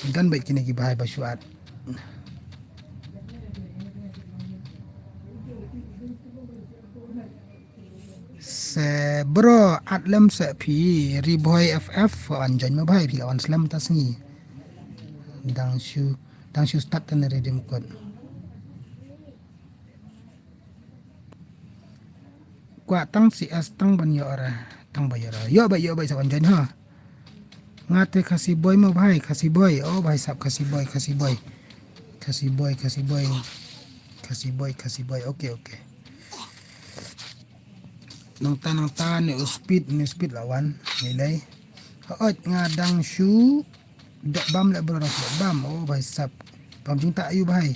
Dan bait kine ki bahai ba shuat. Se bro at lem se phi Riboy F F an join ma bahai phi la wan slem ta sngi. Dang shu dang shu start tan redim kot. Kwah tang C S tang ban ïoh ra tang ba ïoh ra ïoh ba ïoh ba sa wan join ha. Nga te Khasi boy mo bhai Khasi boy oh bhai sap Khasi boy Khasi boy Khasi boy Khasi boy Khasi boy Khasi boy okay okay. Nangta nangta ne u speed ne speed lawan ne lei. Hooid nga dang shu. Dok bam le bro dok bam oh bhai sap. Bam jingta ayu bhai.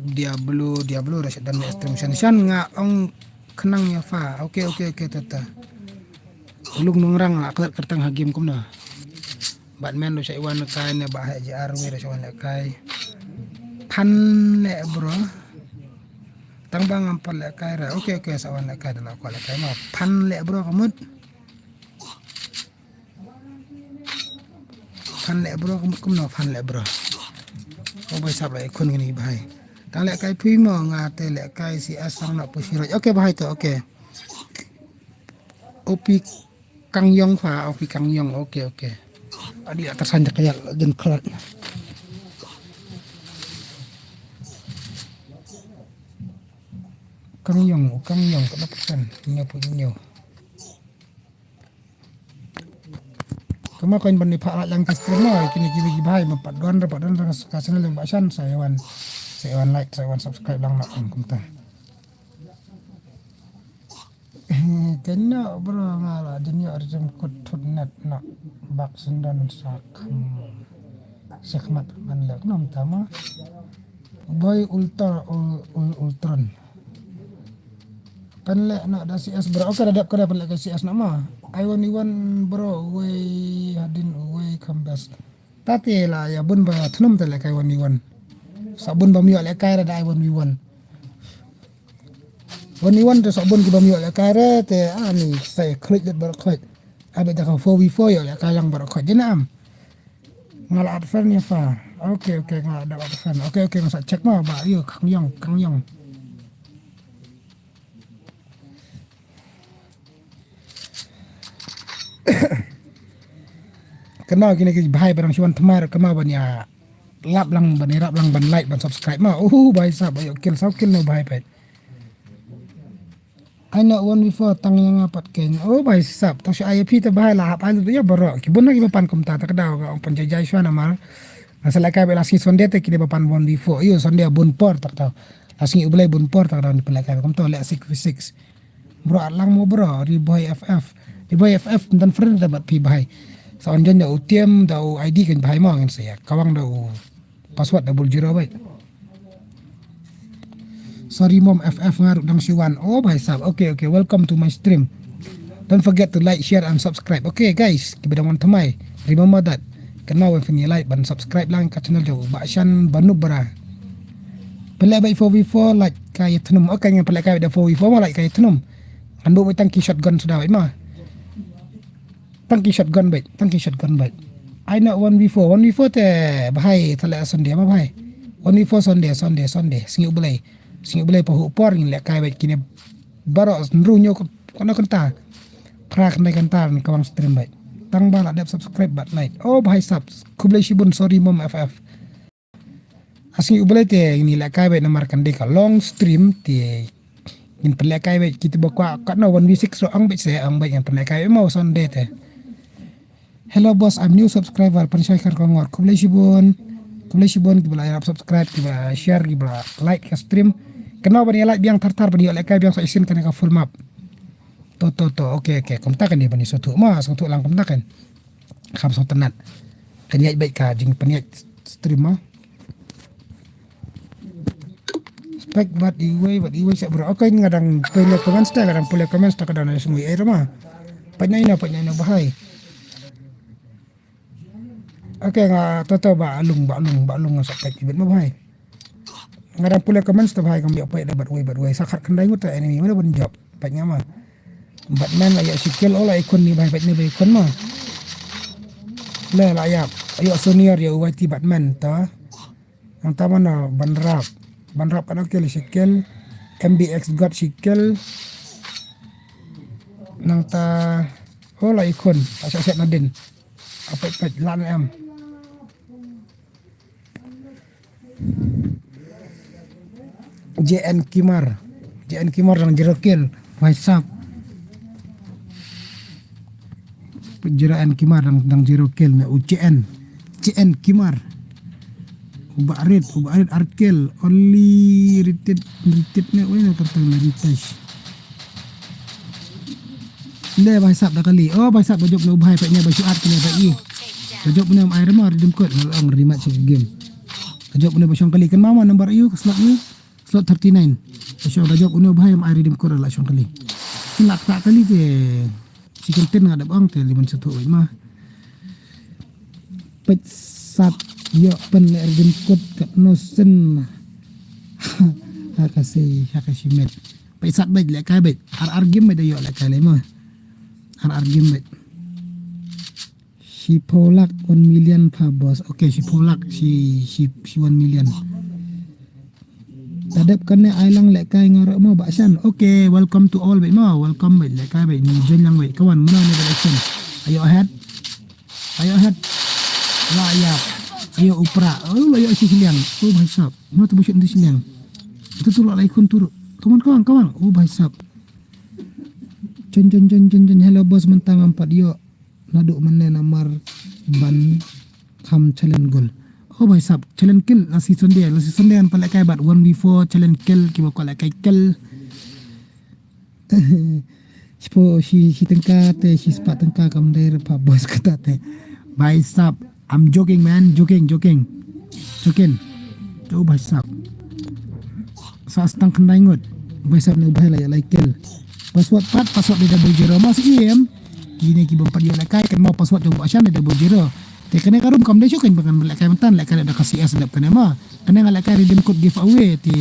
Diablo Diablo da sha dan extreme shan shan nga ong khnang ya fa. Okay okay okay tata. Uluk nungrang la klet kertang ha game kumna. Batman da sha iwan kai ne ba ha J R wi da sha wan le kai. Phan le bro. Tang ba ngam pat le kai ra. Okay okay sa wan le kai da la kwa le kai ma. Phan le bro kamut. Phan le bro kum kum no phan le bro. O bai sap le khun ngini bhai. Tang le kai phi mo nga te le kai si asang na pusi roj. Okay bhai to okay. Opi kang yong pha opi kang yong okay okay. Adi atas sanjak kaya jen khalat. Kang yong kang yong kada pesan nyo pu nyo. Kama koin ban ni pha la lang ki stream mo kini ki bagi bhai ma pat don ra pat don ra ka channel yang ba shan sa yawan sa yawan like sa yawan subscribe lang na kum kumta. Kynnoh bro, nga la jin ïoh rjam kut thut net noh. Bak sendon sa kham. Sa khmat man lek nom tama. Boy Ultra, Ul-, Ul-, Ultron. Pynleh noh da C S bro. Okay, da dep ka da pynleh ka C S noh ma. I one v one bro, uwei hadien uwei kham best. Ta te la ïa bun ba thnum te lehkai one v one. Sa bun bym ïoh lehkai re da ai one v one. One v one te sa bun ki bym ïoh lehkai re te ani sa ïa khluit lut baroh khoit. Abei da ka four v four ïoh lehkai lang baroh khoit. Dei na am. Nga la add friend ïa pha. Okay, okay, nga la dep add friend. Okay, okay, nga sa check ma ba ïoh khang ïong, khang ïong. Kynmaw kine ki bhai ba dang shu wan thymmai ruh kynmaw ban ïa lap lang, ban ïarap lang, ban like, ban subscribe ma. Uhu, bhai sahab, ïoh kill, saw kill ne u bhai peit. Ai noh one v four tang ïa nga pat keiñ. Oh bhai sahab, tang shu ai ïa phi te bhai, la hap ai lut ïa baroh. Ki bun na ki ba pan kumta, ta ka daw nga ong pan jai jai shuwa namar nga sa lehkai beit la sngi Sunday te kine ba pan one v four. Ïoh Sunday bun por ta ka daw. La sngi U Blei bun por ta ka daw ni pynlehkai beit kumta leh six v six. Bro, at lang mo bro, Riboy F F. Riboy F F, ym don friend da bad phi bhai. Sa on join da u Tiam, da u I D kan bhai mo ngin sa ïa kawang da u password double zero bhai. Sorry mom, F F nga ruh dang shu wan. Oh bhai sahab. Okay, okay, welcome to my stream. Don't forget to like, share and subscribe. Okay guys, kiba dang wan thymmai, remember that. Kynmaw ban phin ïa like ban subscribe lang ka channel jong u Bah Shan Banub Bra. Pynleh beit four v four, like ka ïa thnum. Okay, ngan pynlehkai beit da four v four ma, like ka ïa thnum. Ngan buh beit tang ki shotgun suda beit ma. Tang ki shotgun beit, tang ki shotgun beit. Ai noh one v four, one v four te bhai, te leh Sunday ma bhai. One v four Sunday, Sunday, Sunday. Sngi U Blei. Sngi U Blei pahuh por ngin lehkai beit kine baroh, hynriew hynñiew ko, kano kynta. Phra khyndai kynta ngin kawang stream beit. Tang ba la dep subscribe bad like. Oh bhai sahab, khublei shibun, sorry mom F F. Ha sngi U Blei te ngin lehkai beit namar kan dei ka long stream te ngin pynlehkai beit, kito ba kwah katno one v six ruh ong beit se, ong beit ngin pynlehkai beit mo Sunday te. Hello boss, I'm new subscriber, Pynshoi Kharkongor. Khublei shibun. Khublei shibun kiba la ïarap subscribe, kiba la share, kiba la like ka stream. Kynmaw ban ïa like biang thar thar ban ïoh lehkai biang sa shisien kane ka full map. To to to, okay okay. Kumta kan dei ban ïa sngewthuh ma, sngewthuh lang kumta kan. Kham sngewtynnat. Kan ïaid beit ka jingpynïaid stream ma. Spek bad iwei bad iwei seh bro. Okay, nga dang pule comments te, nga dang pule comments te, ka dang sngewthuh ei ma. Peit na ino, peit na ino bhai. Okay, nga to to, Bah Lung, Bah Lung, Bah Lung, nga sa peit ibit ma bhai. Nga dang pule comments te bhai, kam ïoh peit da bad wei bad wei. Sa khat khyndai ngut te enemy, mano ban jop. Peit nga ma. Batman la ïoh shi kill, oh la ïa khun ni bhai, peit ni bhai khun ma. Le la ïoh, ïoh senior ïa u Y T Batman ta. Nangta mano Banrap. Banrap katno kill, shi kill. M B X God shi kill. Nangta, oh la ïa khun, la shah shet nadien. Apet pet lan em. J N Kimar. J N Kimar dang zero kill. Bhai sahab. J N Kimar dang, dang zero kill ne u J N. J N Kimar. U Bah Rit, u Bah Rit ar kill. Only Ritit, Ritit ne, wei ne tang tang ne Ritesh. Le bhai sahab da kali. Oh bhai sahab, ba jop ne u bhai, peit ne ba shu add ne ba i. Ba jop ne, um ai re mo redeem code, nga la ong rematch game. Ba jop ne ba shong kali, kynmaw mo number ïa u, slot ïa u, slot thirty-nine. Ba shong, ba jop ne u bhai, um ai redeem code, la shong kali. Kin la kata kali te, shi kyntien nga dep ong te, li ban sngewthuh beit ma. Peit sat ïoh pynleh redeem code katno sien. Ha ka shi, ha ka shi met. Peit sat beit, lehkai beit. Ar ar game beit da ïoh lehkai lei ma. Ar ar game beit. Shiphew lak one million pha boss. Okay, shiphew lak shi, shi, shi one million. Ta dep kane ai lang lehkai nga ruh mo Bah Shan. Okay, welcome to all beit mo. Welcome beit, lehkai beit, ni join lang beit. Kawan, mano ne direction? Ayo ahead. Ayo ahead. La ïa. Ayo u Pra. Oh, la ïa shi shiliang. Oh bhai sahab. Mano tu ba shu nti shiliang. Itu tu la lai khun turu. Kawan, kawan, kawan. Oh bhai sahab. Jon jon jon jon jon, hello boss, mynta ngam pat ïoh naduh mynne namar ban kham challenge goal. Oh bhai sahab, challenge kill la season de, la season de ngan pynlehkai bad one v four challenge kill, kiba kwah lehkai kill. Shiphew shi, shi tyngka te, shi spah tyngka kam dei ruh pha boss kata te. Bhai sahab, I'm joking, man, joking, joking. Joking. To bhai sahab. Sa stang khyndai ngut. Bhai sahab ne u bhai la ïa lai kel. Password pat, password dei double zero. Mas ïem. Kine ki bym pat ïoh lehkai, kan mo password jong ba shan dei double zero. Te kane ka room kam dei shuh kan ba kan lehkai mynta, lehkai da ka C S lep kane ma. Kane nga lehkai redeem code giveaway te.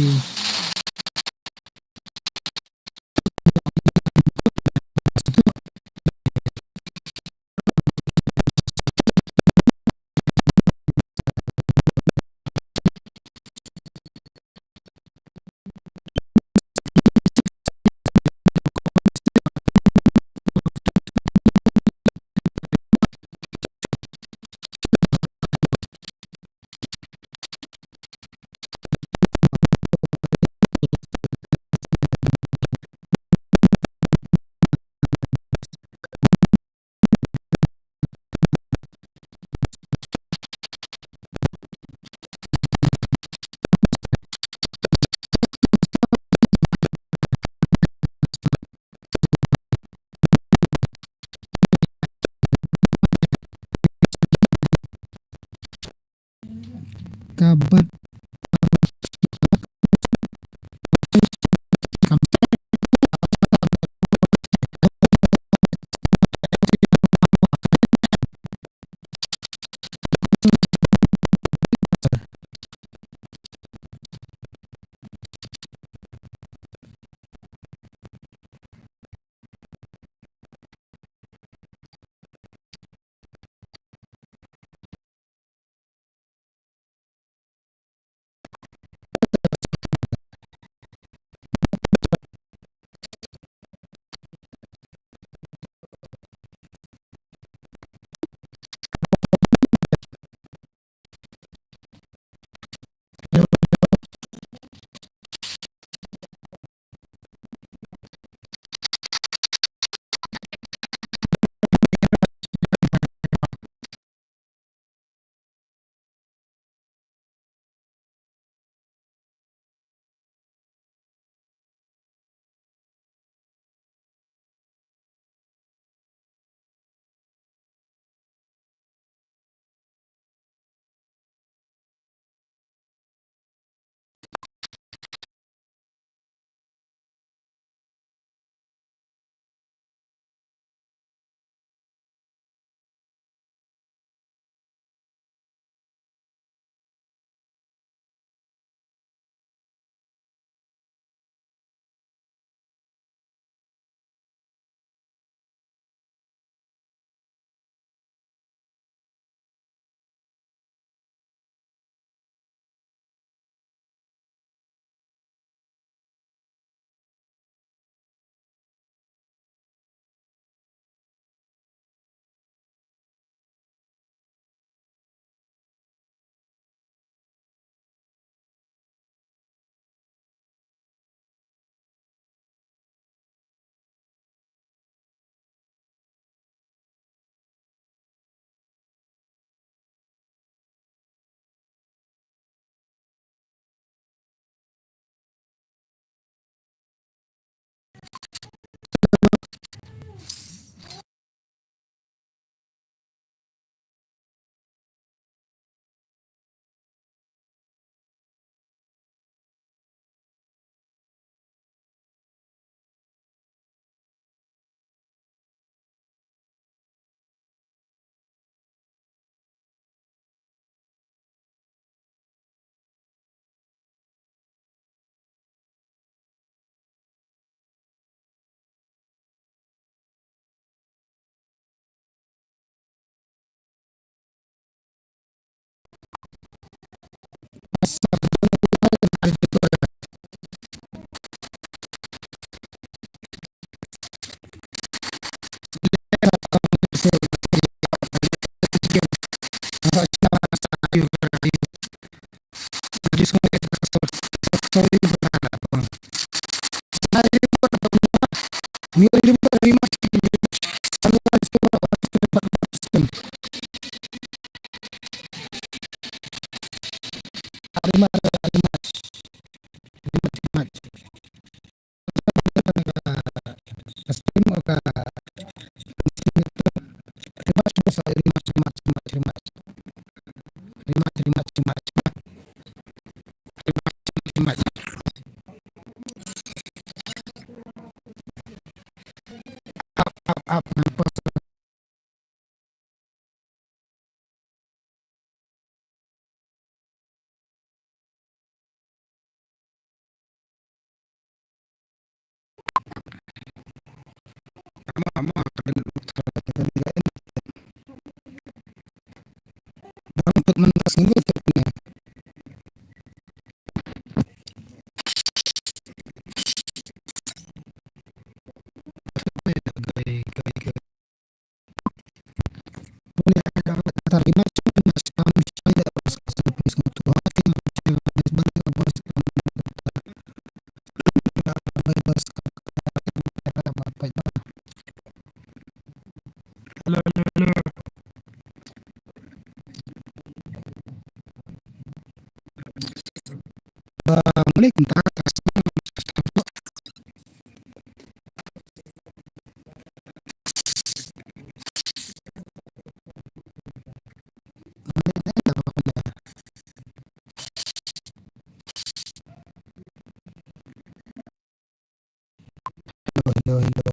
Ka bat. Ka stream o ka Hello, hello, hello. Ba, muli kumta ka. Hello, hello, hello.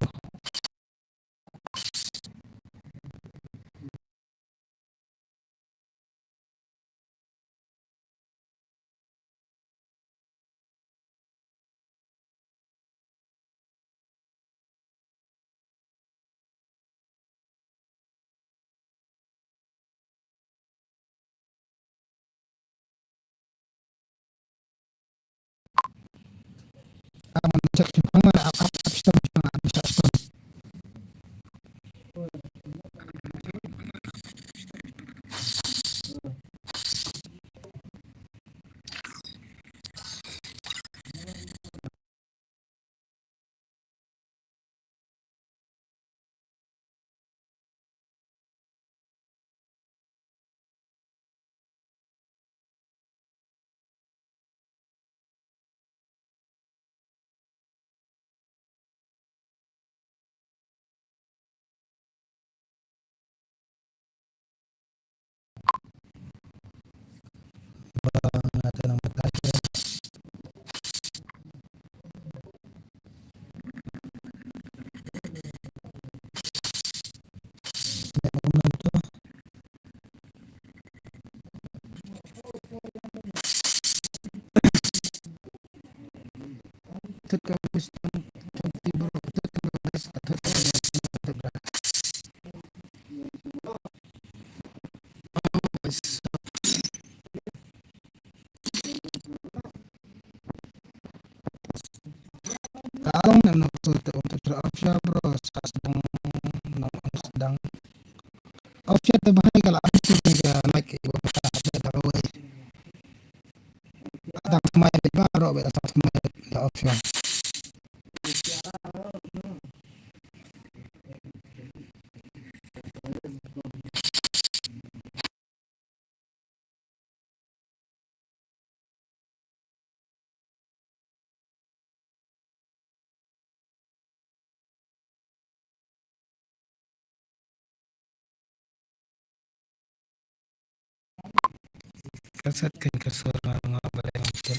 Ka long nem nok tu te untuk ter option bro, sa sedang, nok sedang. Option te bahai ka la option ne ka mic iwa ka ta da wei. Dang smai ba ro ba dang smai da option. Ka sat kan ka suara nga balai ngam betul.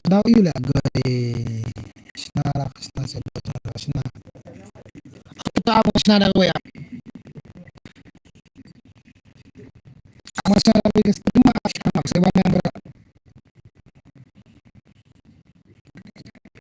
Daw ïu la gai. Shna la, shna se, shna, shna. Kita apa shna da gai,